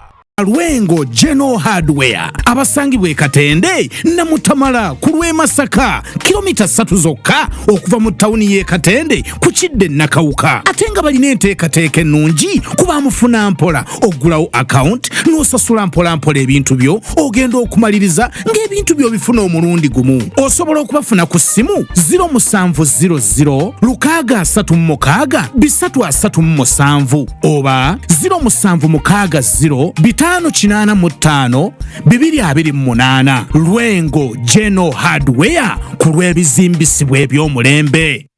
Lwengo General Hardware abasangibwa e Katende Namutamala ku lw'e Masaka, kilomita 3 zokka okuva mu tawuni y'e Katende ku kidde Nakawuka, ate nga balina enteekateeka ennungi kuba mufuna mpola oggulawo akawunti n'osasula mpolampola ebintu byo, ogenda okumaliriza ng'ebintu byo obifuna omulundi gumu. Osobola okubafuna ku ssimu 0700 636 337 oba 0760 585 228. Lwengo General Hardware ku lw'ebizimbisibwa eby'omulembe.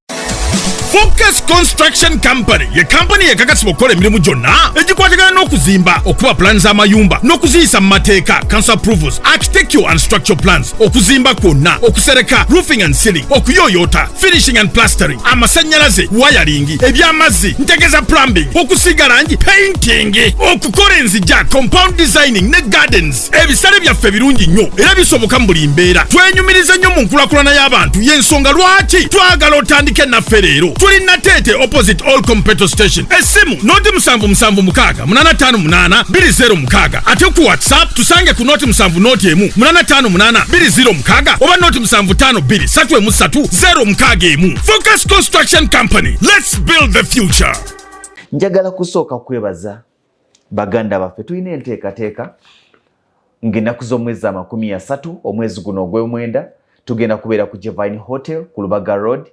Focus Construction Company ye kampani ekakasibwa okukola emirimu gyonna egikwatagana n'okuzimba, okuba pulaani z'amayumba n'okuziyisa mu mateeka, council approvals, architectural and structural plans, okuzimba kwonna, okusereka, roofing and ceiling, okuyooyoota, finishing and plastering, amasannyalaze, wiring, eby'amazzi, ntegeza plumbing, okusiiga langi, painting, okukola enzija, compound designing ne gardens. Ebisale byaffe birungi nnyo era bisoboka mu buli mbeera. Twenyumiriza nnyo mu nkulakulana y'abantu, y'ensonga lwaki twagala otandike naffe leero. Tuli Nateete opposite Olcom petrol station. Essimu noti 776 858 206, ate ku WhatsApp tusange ku noti 7 noti 1 858 206 oba noti 752 3 3 061. Focus Construction Company, let's build the future. Njagala kusooka kwebaza baganda baffe. Tulina enteekateeka ng'ennaku z'omwezi 30 omwezi guno ogw'omwenda tugenda kubeera ku Jevine Hotel ku Lubaga Road.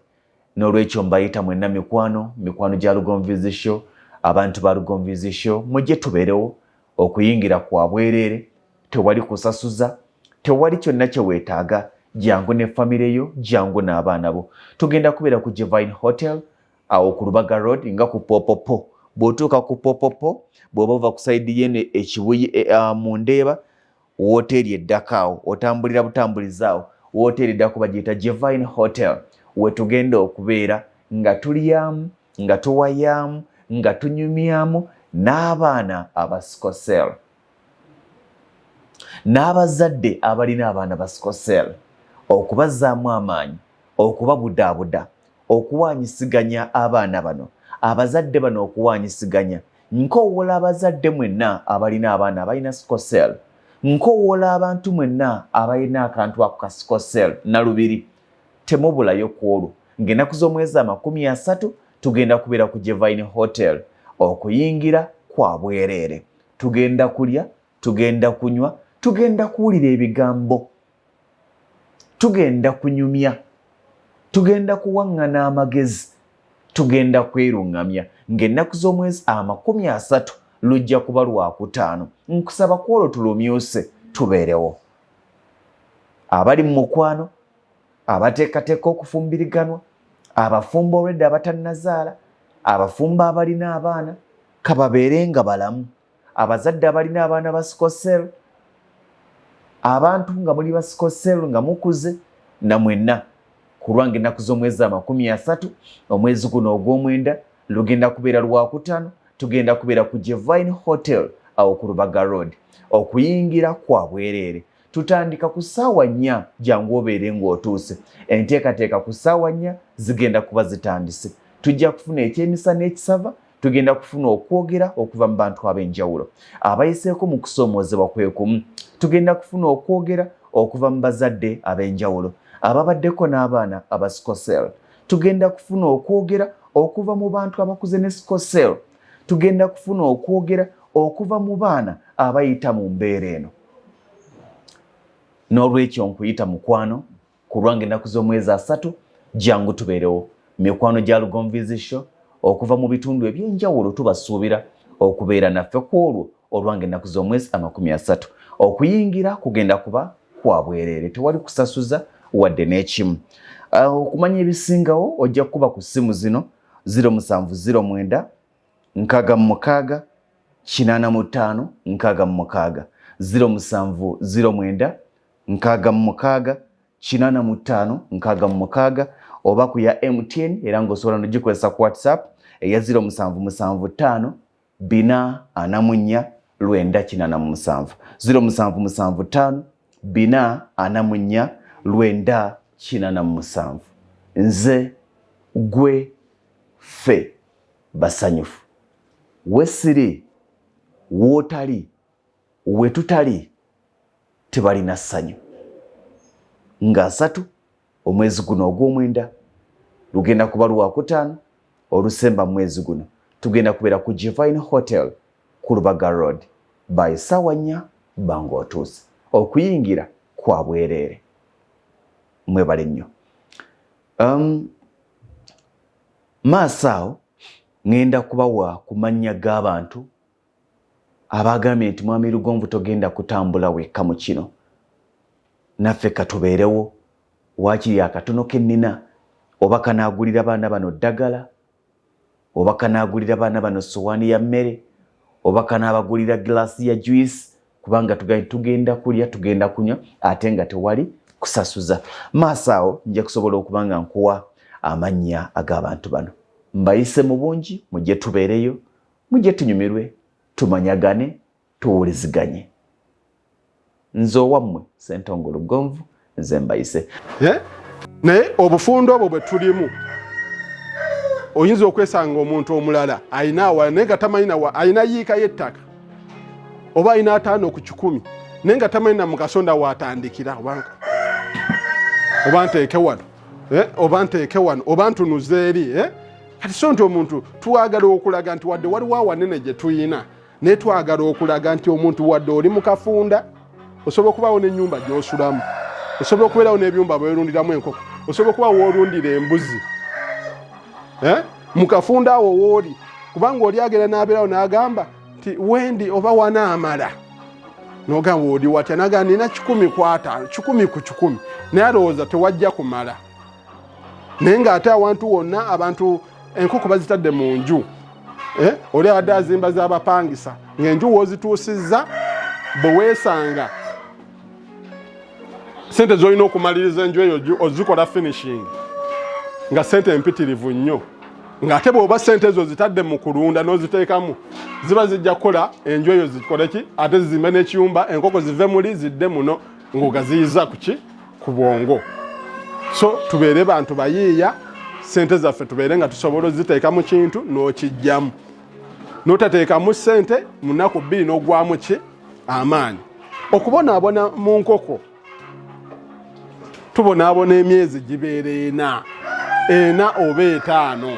N'olwekyo mbayita mwenna mikwano gya Lugonvu's Show, abantu ba Lugonvu's Show, mujje tubeerewo. Okuyingira kwa bwereere, tewali kusasuza, tewali kyonna kye weetaaga. Jangu ne famire yo, jangu n'abaana bo. Tugenda kubeera ku Jevine Hotel awo ku Lubaga Road nga ku Popopo. Bw'otuuka ku Popopo, bw'oba ova ku side yeno Ekibuye mu Ndeeba, woteeri eddako awo, otambulira butambuliza awo, woteeri eddako bagiyita Jevine Hotel, wetugenda okubeera nga tulyamu, nga tuwayaamu, nga tunyumyamu n'abaana aba sickle cell n'abazadde abalina abaana ba sickle cell, okubazzaamu amaanyi, okubabudaabuda, okuwaanyisiganya abaana bano, abazadde bano okuwaanyisiganya. Nkowoola abazadde mwenna abalina abaana abalina sickle cell, nkowoola abantu mwenna abalina akantu ako ka sickle cell nalubiri, temubulayo ku olwo ng'ennaku z'omwezi 30 tugenda kubeera ku Jevine Hotel. Okuyingira kwa bwereere. Tugenda kulya, tugenda kunywa, tugenda kuwulira ebigambo, tugenda kunyumya, tugenda kuwaŋŋana amagezi, tugenda kweruŋŋamya ng'ennaku z'omwezi 30 lujja kuba Lwakutaano. Nkusaba ku olwo tulumyuse, tubeerewo. Abali mu mukwano, abateekateeka okufumbiriganwa, abafumbo olwedde, abatannazaala, abafumbo abalina abaana, kababeere nga balamu, abazadde abalina abaana ba sickle cell, abantu nga muli ba sickle cell nga mukuze, namwenna kulwanga ennaku z'omwezi 30 omwezi guno ogw'omwenda lugenda kubeera Lwakutaano, tugenda kubeera ku Jevine Hotel awo ku Lubaga Road. Okuyingira kwa bwereere. Tutandika ku ssaawa 4. Jangu obeere ng'otuuse. Enteekateeka ku ssaawa 4 zigenda kuba zitandise. Tujja kufuna ekyemisana ekisava, tugenda kufuna okwogera okuva mu bantu ab'enjawulo abayiseeko mu kusoomoozebwa kwe kumu, tugenda kufuna okwogera okuva mu bazadde ab'enjawulo ababaddeko n'abaana aba sickle cell, tugenda kufuna okwogera okuva mu bantu abakuze ne sickle cell, tugenda kufuna okwogera okuva mu baana abayita mu mbeera eno. N'olwekyo nkuyita mukwano. Ku lwange ennaku z'omwezi 30, jangu tubeerewo. Mikwano gya Lugonvu's Show okuva mu bitundu eby'enjawulo tubasuubira okubeera naffe ku olwo olwange ennaku z'omwezi 30. Okuyingira kugenda kuba kwa bwereere, tewali kusasuza wadde n'ekimu. Okumanya ebisingawo ojja kukuba ku ssimu zino 0709 66 85 66, 0709 66 85 66, oba ku ya MTN era ng'osobola nogikozesa ku WhatsApp eya 0775 444 987, 0775 444 987. Nze, gwe, ffe basanyufu. Wesiri wootali, wetutali tebalina ssanyu. Nga 30 omwezi guno ogw'omwenda, lugenda kuba lwakutaano olusemba mwezi guno, tugenda kubeera ku Divine Hotel ku Lubaga Road by ssaawa 4 banga otuuse. Okuyingira kwa bwereere. Mwebale nnyo. Maaso awo ŋŋenda kubawa ku mannya g'abantu abagambye nti Mwami Lugonvu togenda kutambula wekka mu kino, naffe katubeerewo, waakiri akatono ke nnina oba kanaagulira baana bano ddagala, oba kanaagulira baana bano sowaani ya mmere, oba kanaabagulira gilaasi ya juice, kubanga tugenda kulya, tugenda kunywa, ate nga tewali kusasuza. Maaso awo nja kusobola okuba nga nkuwa amannya ag'abantu bano. Mbayise mu bungi, mujje tubeereyo, mujje tunyumirwe, tumanyagane, tuwuliziganye. Nze owammwe Ssentongo Lugonvu, nze mbayise. Naye obufundo obwo bwe tulimu, oyinza okwesanga omuntu omulala alina awala naye nga tamanyi nawa, alina yiika y'ettaka oba alina 50 ku 100 naye nga tamanyi na mukasonda waatandikira, oba nteeke wano, oba nteeke wano, oba ntunuze eri. Kati so nti omuntu twagala okulaga nti wadde waliwo awanene gye tuyina, naye twagala okulaga nti omuntu wadde oli mu kafunda osobola okubaawo n'ennyumba gy'osulamu, osobola okubeerawo n'ebyumba bwerundiramu enkoko, osobola okuba woolundira embuzi mu kafunda awo wooli, kubanga oli agenda n'abeerawo n'agamba nti wendi oba wanaamala, n'ogamba oli watya, n'agamba nina 100 ku 50, 100 ku 100, naye alowooza tewajja kumala. Naye ng'ate awantu wonna abantu enkoko bazitadde mu nju, oli abadde azimba z'abapangisa, ng'enju w'ozituusizza bwe weesanga sente z'olina okumaliriza enju eyo ozikola finishing nga sente empitirivu nnyo, ng'ate bw'oba sente ezo zitadde mu kulunda n'oziteekamu ziba zijja kukola enju eyo zikole ki, ate zizimbe n'ekiyumba, enkoko zive muli zidde muno, ng'ogaziyiza ku ki, ku bwongo. So tubeere bantu bayiiya, sente zaffe tubeere nga tusobola oziteeka mu kintu n'okijjamu, n'otateekamu sente mu nnaku 2 n'ogwamu ki amaanyi. Okubonaabona mu nkoko tubonaabona emyezi gibeera 4, 4 oba 5.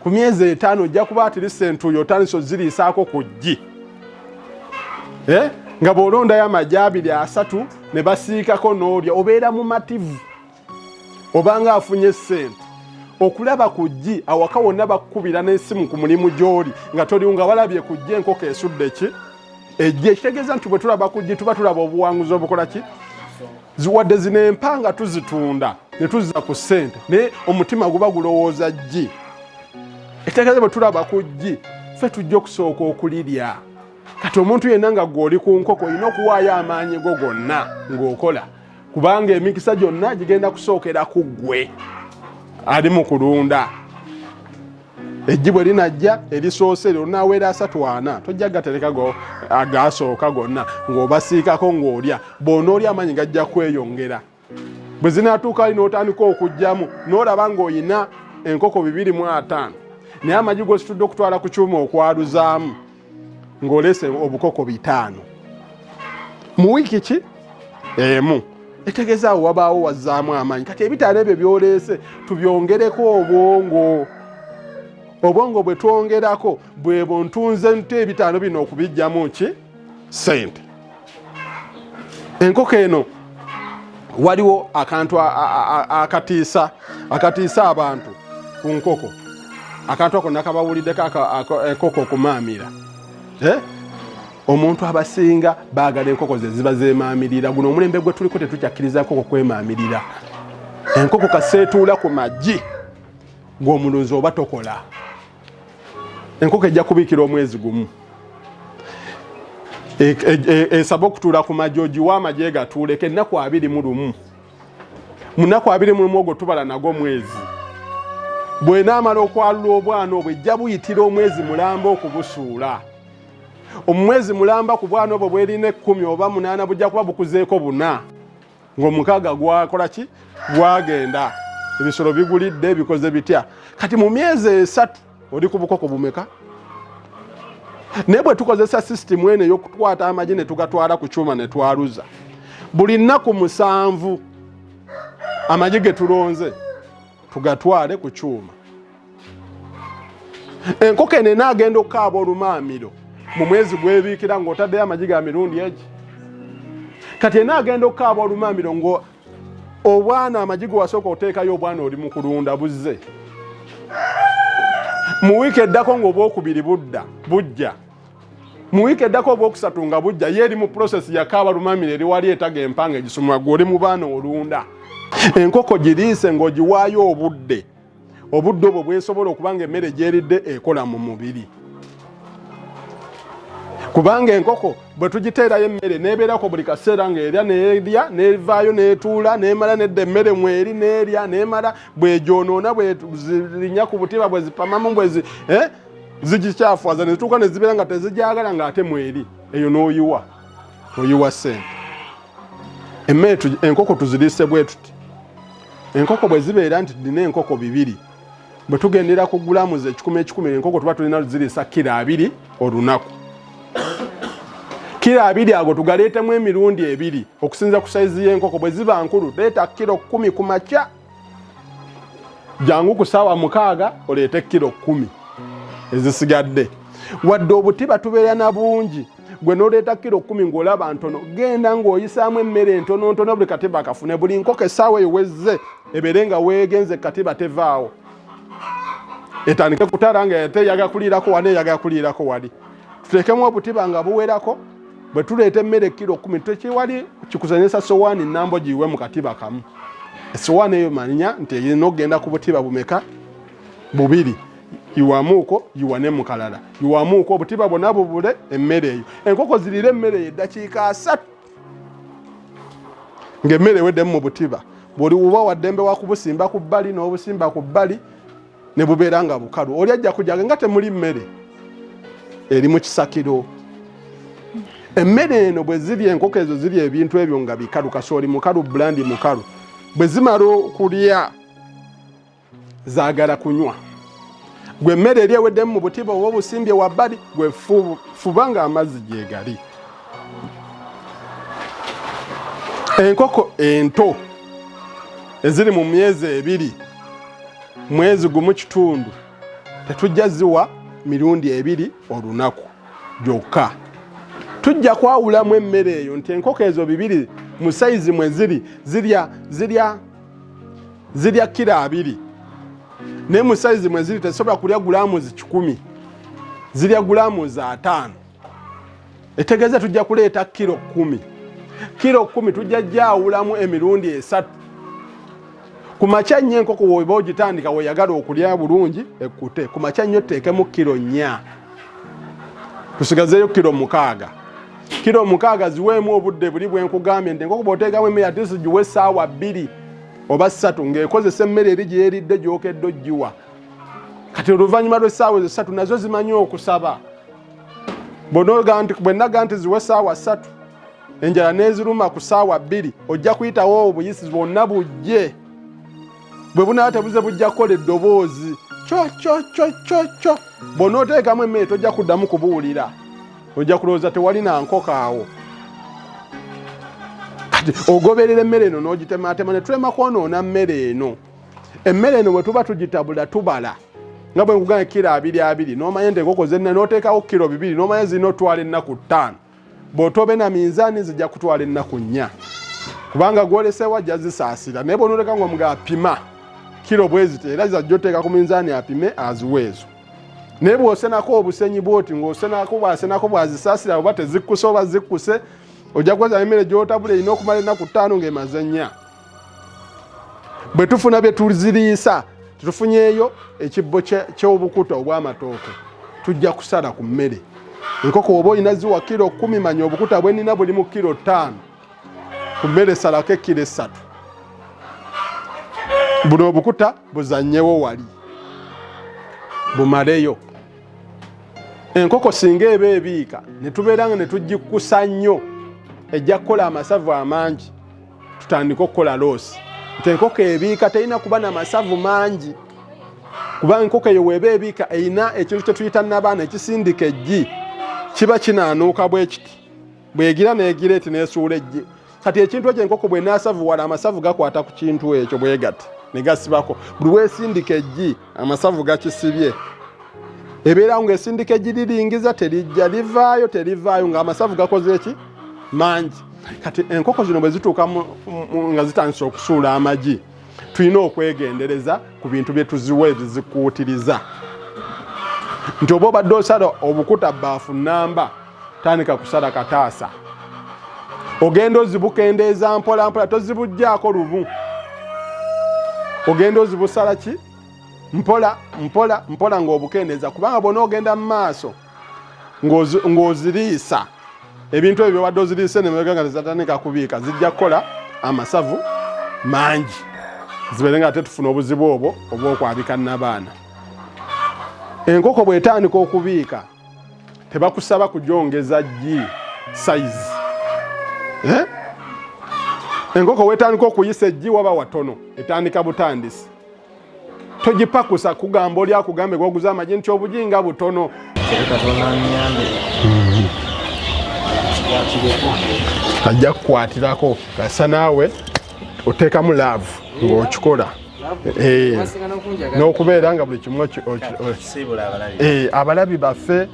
Ku myezi 5 ojja kuba atirisa entuuyo otandise oziriisaako ku ggi, nga bw'olondayo amagi 2 3 ne basiikako n'olya, obeera mumativu obanga afunye ssente. Okulaba ku ggi awaka wonna bakukubira n'essimu ku mulimu gy'oli nga toliwo, nga walabye ku ggi enkoko esudde ki eggi, ekitegeeza nti bwe tulaba ku ggi tuba tulaba obuwanguzi obukola ki. Wadde zino empanga tuzitunda ne tuzza ku ssente, naye omutima guba gulowooza ggi. Ekitegeeza bwe tulaba ku ggi ffe tujja okusooka okulirya. Kati omuntu yenna nga gwe oli ku nkoko olina okuwaayo amaanyi go gonna ng'okola, kubanga emikisa gyonna gigenda kusookera ku ggwe ali mu kulunda. Eggi bwe linajja erisoose lyonaawera 3 4, tojja gatereka agasooka gonna ng'obasiikako ng'olya. Bw'onoolya amaanyi gajja kweyongera. Bwe zinaatuuka ali n'otandika okuggyamu n'olaba ng'olina enkoko 250, naye amagi g'ositudde okutwala ku kyuma okwaluzaamu ng'oleese obukoko 500 mu wiiki ki emu, etegeeza awo wabaawo wazzaamu amaanyi. Kati ebitaano ebyo by'oleese tubyongereko obwongo. Obwongo bwe twongerako bwe buntunze nte ebitaano bino okubiggyamu ki sente. Enkoko eno Waliwo akantu akatiisa akatiisa abantu ku nkoko. Akantu ako nakabawuliddeko, enkoko okumaamira, eh? Omuntu abasinga baagala enkoko ze ziba zeemaamirira. Guno omulembe gwe tuliko tetukyakkiriza nkoko kwemaamirira. Enkoko kaseetuula ku magi, gw'omulunzi oba tokola, enkoko ejja kubiikira omwezi gumu. Esaba okutuula ku magi, ogiwa amagi egatuuleko ennaku 21. Mu nnaku 21 ogwo tubala nago mwezi. Bwenaamala okwalula obwana obwo, ejja buyitira omwezi mulamba okubusuula. Omwezi mulamba ku bwana obwo bwerina 10 oba 8 bujja kuba bukuzeeko buna, ng'omukaaga gwakola ki? Gwagenda. Ebisolo bigulidde, bikoze bitya? Kati mu myezi 3 oli ku bukoko bumeka? Naye bwe tukozesa sisitimu eno ey'okukwata amagi ne tugatwala ku kyuma ne twaluza buli nnaku 7, amagi ge tulonze tugatwale ku kyuma, enkoko eno enaagenda okukaaba olumaamiro mu mwezi gwebiikira ng'otaddeyo amagi ga mirundi egi. Kati enaagenda okukaaba olumaamiro ngo obwana amagi ge wasooka oteekayo, obwana oli mu kulunda buzze mu wiiki eddako, ng'obwokubiri budda bujja mu wiiki eddako, obwokusatu nga bujja. Ye eri mu process yakaaba lumamiro, eri wali etaga empanga egisumwa, gwe oli mu baana olunda. Enkoko giriise ng'ogiwaayo obudde, obudde obwo bwesobola okuba nga emmere gyeridde ekola mu mubiri, kubanga enkoko bwe tugiteerayo emmere nebeerako buli kaseera ng'erya, nerya, nevaayo, netuula, nemala nedda emmere mweri, nerya, nemala, bwegyonoona, bwezirinya ku butiba, bwezipamamu, bwezi eh, zigikyafuwaza, nezituuka nezibeera nga tezijagala, ng'ate mweri eyo n'oyiwa oyiwa sente. Emmere enkoko tuziriise bwe tuti: enkoko bwe zibeera nti nina enkoko bibiri, bwe tugendera ku gulamuzi 100 100, enkoko tuba tulina ziriisa kiro 20 olunaku. Kiro 20 ago tugaleetemu emirundi ebiri okusinza ku sayizi y'enkoko. Bwe ziba nkulu, leeta kiro 10 ku makya, jangu ku saawa 6 oleete kiro 10 ezisigadde. Wadde obutiba tubeera na bungi, gwe noleeta kiro 10 ng'olaba ntono, genda ng'oyisaamu emmere entono ntono, buli katiba kafune. Buli nkoko essaawa eyo wezze ebeere nga weegenze katiba tevaawo, etandike kutala nga ate eyagala kuliirako wali, eyagala kuliirako wali. Tuteekemu obutiba nga buwerako. Bwe tuleeta emmere kiro 10, tekiwali kikuzanyisa sowaani nambo giyiwe mu katiba kamu. Esowaani eyo manya nti erina okugenda ku butiba bumeka? Bubiri. Iwamuuko, yiwa ne mukalala, iwamuuko, obutiba bwonna bubule emmere eyo. Enkoko ziriire emmere eyo eddakiika 30 ng'emmere eweddemu mu butiba. Bw'oli uba waddembe wa kubusimba ku bbali, n'obusimba ku bbali ne bubeera nga bukalu. Oli ajja kujaga nga temuli mmere eri mu kisakiro. Emmere eno bwe zirya, enkoko ezo zirya ebintu ebyo nga bikalu, kasooli mukalu, bulandi mukalu. Bwe zimala okulya zaagala kunywa. Gwe emmere eri eweddemu mu butiba oba obusimbye wabbali, gwe fuba nga amazzi gyegali. Enkoko ento eziri mu myezi 2, mwezi gumu kitundu, tetujja ziwa mirundi ebiri olunaku gyokka. Tujja kwawulamu emmere eyo nti enkoko ezo bibiri mu sayizi mwe ziri zirya zirya zirya kiro 20, naye mu sayizi mwe ziri tezisobola kulya gulamuzi 100, zirya gulamuzi 50. Etegeeza tujja kuleeta kiro 10. Kiro 10 tujja gyawulamu emirundi esatu. Ku makya nnyo, enkoko woba ogitandika weyagala okulya bulungi ekkute, ku makya nnyo tuteekemu kiro 4, tusigazeeyo kiro 6. Kiro 6 ziweemu obudde buli bwenkugambye nti enkoko bw'oteekamu emmere atisi giwe essaawa 2 oba 3 ng'ekozesa emmere eri gyeyeridde gyokedde ogiwa. Kati oluvannyuma lw'essaawa ezo 3 nazo zimanyi okusaba. Bwe naga nti ziwe essaawa 3, enjala n'eziruma ku ssaawa 2, ojja kuyitawo obuyisi bwonna bujje. Bwe bunaaba tebuze, bujja kukola eddoboozi kyo kyo kyo kyo kyo. Bw'onooteekamu emmere tojja kuddamu kubuwulira, ojja kulowooza tewali na nkoko awo. Kati ogoberera emmere eno n'ogitematema ne tulema kwonoona mmere eno. Emmere eno bwe tuba tugitabula, tubala nga bwe nkugambye kiro 20 20, n'omanya nti enkoko zenna n'oteekawo kiro 2, n'omanya zirina otwala ennaku 5. Bw'otobe na minzaani zijja kutwala ennaku 4. Kubanga gwoleseewo ajja zisaasira, naye bw'onooleka ng'omuga apima kiro bweziti, era zajja oteeka ku minzaani apime aziwa ezo. Naye bw'osenako obusenyi bwoti ng'osenako bw'asenako bw'azisaasira oba tezikkuse oba zikkuse, ojja kukozesa emmere gy'otabula erina okumala ennaku 5 ng'emaze 4. Bwe tufuna bye tuziriisa, tetufunyeeyo ekibbo ky'obukuta obw'amatooke, tujja kusala ku mmere. Enkoko oba olina ziwa kiro 10, manya obukuta bwe nnina buli mu kiro 5. Ku mmere salako ekiro 3. Buno obukuta buzannyewo wali bumaleyo. Enkoko singa eba ebiika ne tubeera nga ne tugikkusa nnyo, ejja kukola amasavu amangi, tutandike okukola loosi. Nti enkoko ebiika terina kuba na masavu mangi, kuba enkoko eyo weeba ebiika erina ekintu kye tuyita nabaana ekisindika eggi, kiba kinaanuuka bwe kiti, bwegira neegira eti neesuula eggi. Kati ekintu ekyo enkoko bw'enaasavuwala, amasavu gakwata ku kintu ekyo bwe gati ne gasibako. Buli weesindika eggi amasavu gakisibye, ebeerawo ng'esindika eggi liringiza, terijja, livaayo, terivaayo, ng'amasavu gakoze eki mangi. Kati enkoko zino bwe zituuka nga zitandise okusuula amagi, tulina okwegendereza ku bintu bye tuziwa ebizikuutiriza. Nti oba obadde osala obukuta bbaafu namba, tandika kusala kataasa, ogenda ozibukendeeza mpola mpola, tozibuggyako lumu, ogenda ozibusala ki mpola mpola mpola ng'obukendeeza, kubanga bw'ona ogenda mu maaso ng'oziriisa ebintu ebyo byobadde oziriise nemabega nga tezatandika kubiika, zijja kukola amasavu mangi, zibeere nga ate tufuna obuzibu obwo obw'okwabika nnabaana. Enkoko bw'etandika okubiika tebakusaba kugyongeza ggi size. Enkoko wetandika okuyisa eggi waba watono, etandika butandisi, togipakusa kugamba oli akugambe gwoguza amagi nti obugi nga butono. Ajja kukwatirako kasa naawe oteekamu laavu ng'okikola n'okubeera nga buli kimu abalabi baffe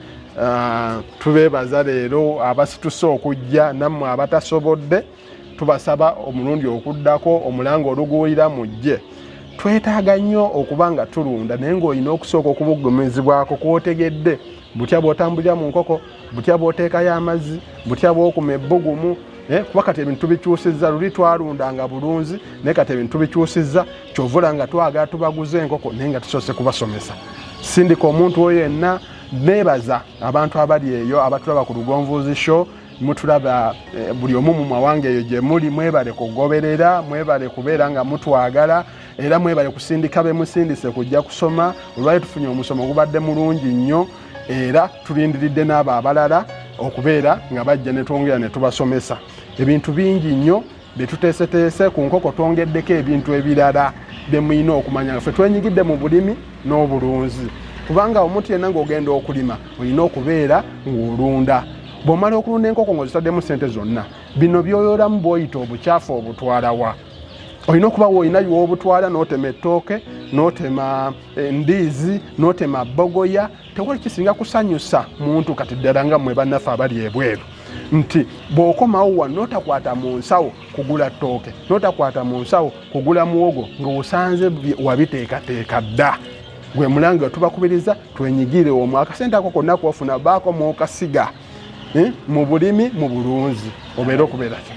tubeebaza leero abasituse okujja, nammwe abatasobodde tubasaba omulundi okuddako omulanga oluguwulira mujje. Twetaaga nnyo okuba nga tulunda, naye ng'olina okusooka okubugumizibwako kwotegedde butya bw'otambulira mu nkoko, butya bw'oteekayo amazzi, butya bw'okuma ebbugumu, kuba kati ebintu tubikyusizza. Luli twalundanga bulunzi, naye kati ebintu tubikyusizza. Kyovula nga twagala tubaguze enkoko, naye nga tusoose kubasomesa. Sindika omuntu oyo yenna. Neebaza abantu abali eyo abatulaba ku Lugonvuzi Show, mutulaba buli omu mu mawanga eyo gye muli, mwebale kugoberera, mwebale kubeera nga mutwagala, era mwebale kusindika be musindise kujja kusoma. Olwali tufunye omusomo gubadde mulungi nnyo, era tulindiridde n'abo abalala okubeera nga bajja ne twongera ne tubasomesa ebintu bingi nnyo bye tuteeseteese ku nkoko. Twongeddeko ebintu ebirala bye mulina okumanya. Ffe twenyigidde mu bulimi n'obulunzi, kubanga omuntu yenna ng'ogenda okulima olina okubeera ng'olunda. Bw'omala okulunda enkoko ng'ozitaddemu ssente zonna, bino by'oyolamu bw'oyita obukyafu obutwalawa? Olina okuba woolina w'obutwala, n'otema ettooke, n'otema endiizi, n'otema bbogoya. Tewali kisinga kusanyusa muntu kati ddala nga mmwe bannaffe abali ebweru, nti bw'okomawo wano n'otakwata mu nsawo kugula ttooke, n'otakwata mu nsawo kugula muwogo, ng'osanze wabiteekateeka dda. Gwe mulanga tubakubiriza twenyigire omwo, akasente ako konna kofuna baako mwokasiga mu bulimi, mu bulunzi, obeere okubeera ki.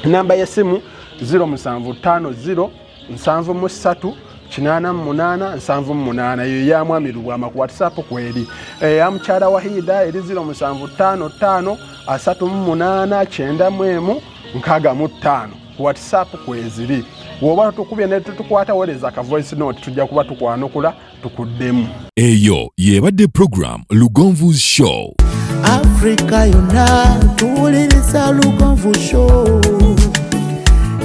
Namba y'essimu 0750 73 88 78, eyo ya mwami Lubwama, ku WhatsApp kweri. Eya mukyala Wahida eri 0755 38 91 65, ku WhatsApp kweziri. Bw'oba tukubye ne tutukwata, weereza ka voice note, tujja kuba tukwanukula tukuddemu. Eyo yebadde program Lugonvu's Show. Afrika yonna tuwuliriza Lugonvu Show.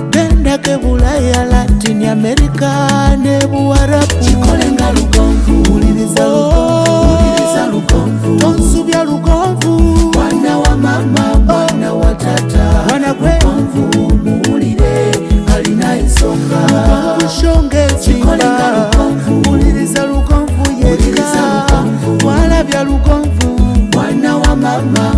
Gendako Bulaya, Latin America ne Buwarabu. Kikole nga Lugonvu, wuliriza Lugonvu, Lugonvu. Tonsubya Lugonvu, mwana wa mama, mwana wa tata, mwana gwe Lugonvu, muwulire alina ensonga. Lugonvu Show ng'ezimba, wuliriza Lugonvu yekka, walabya Lugonvu, mwana wa mama.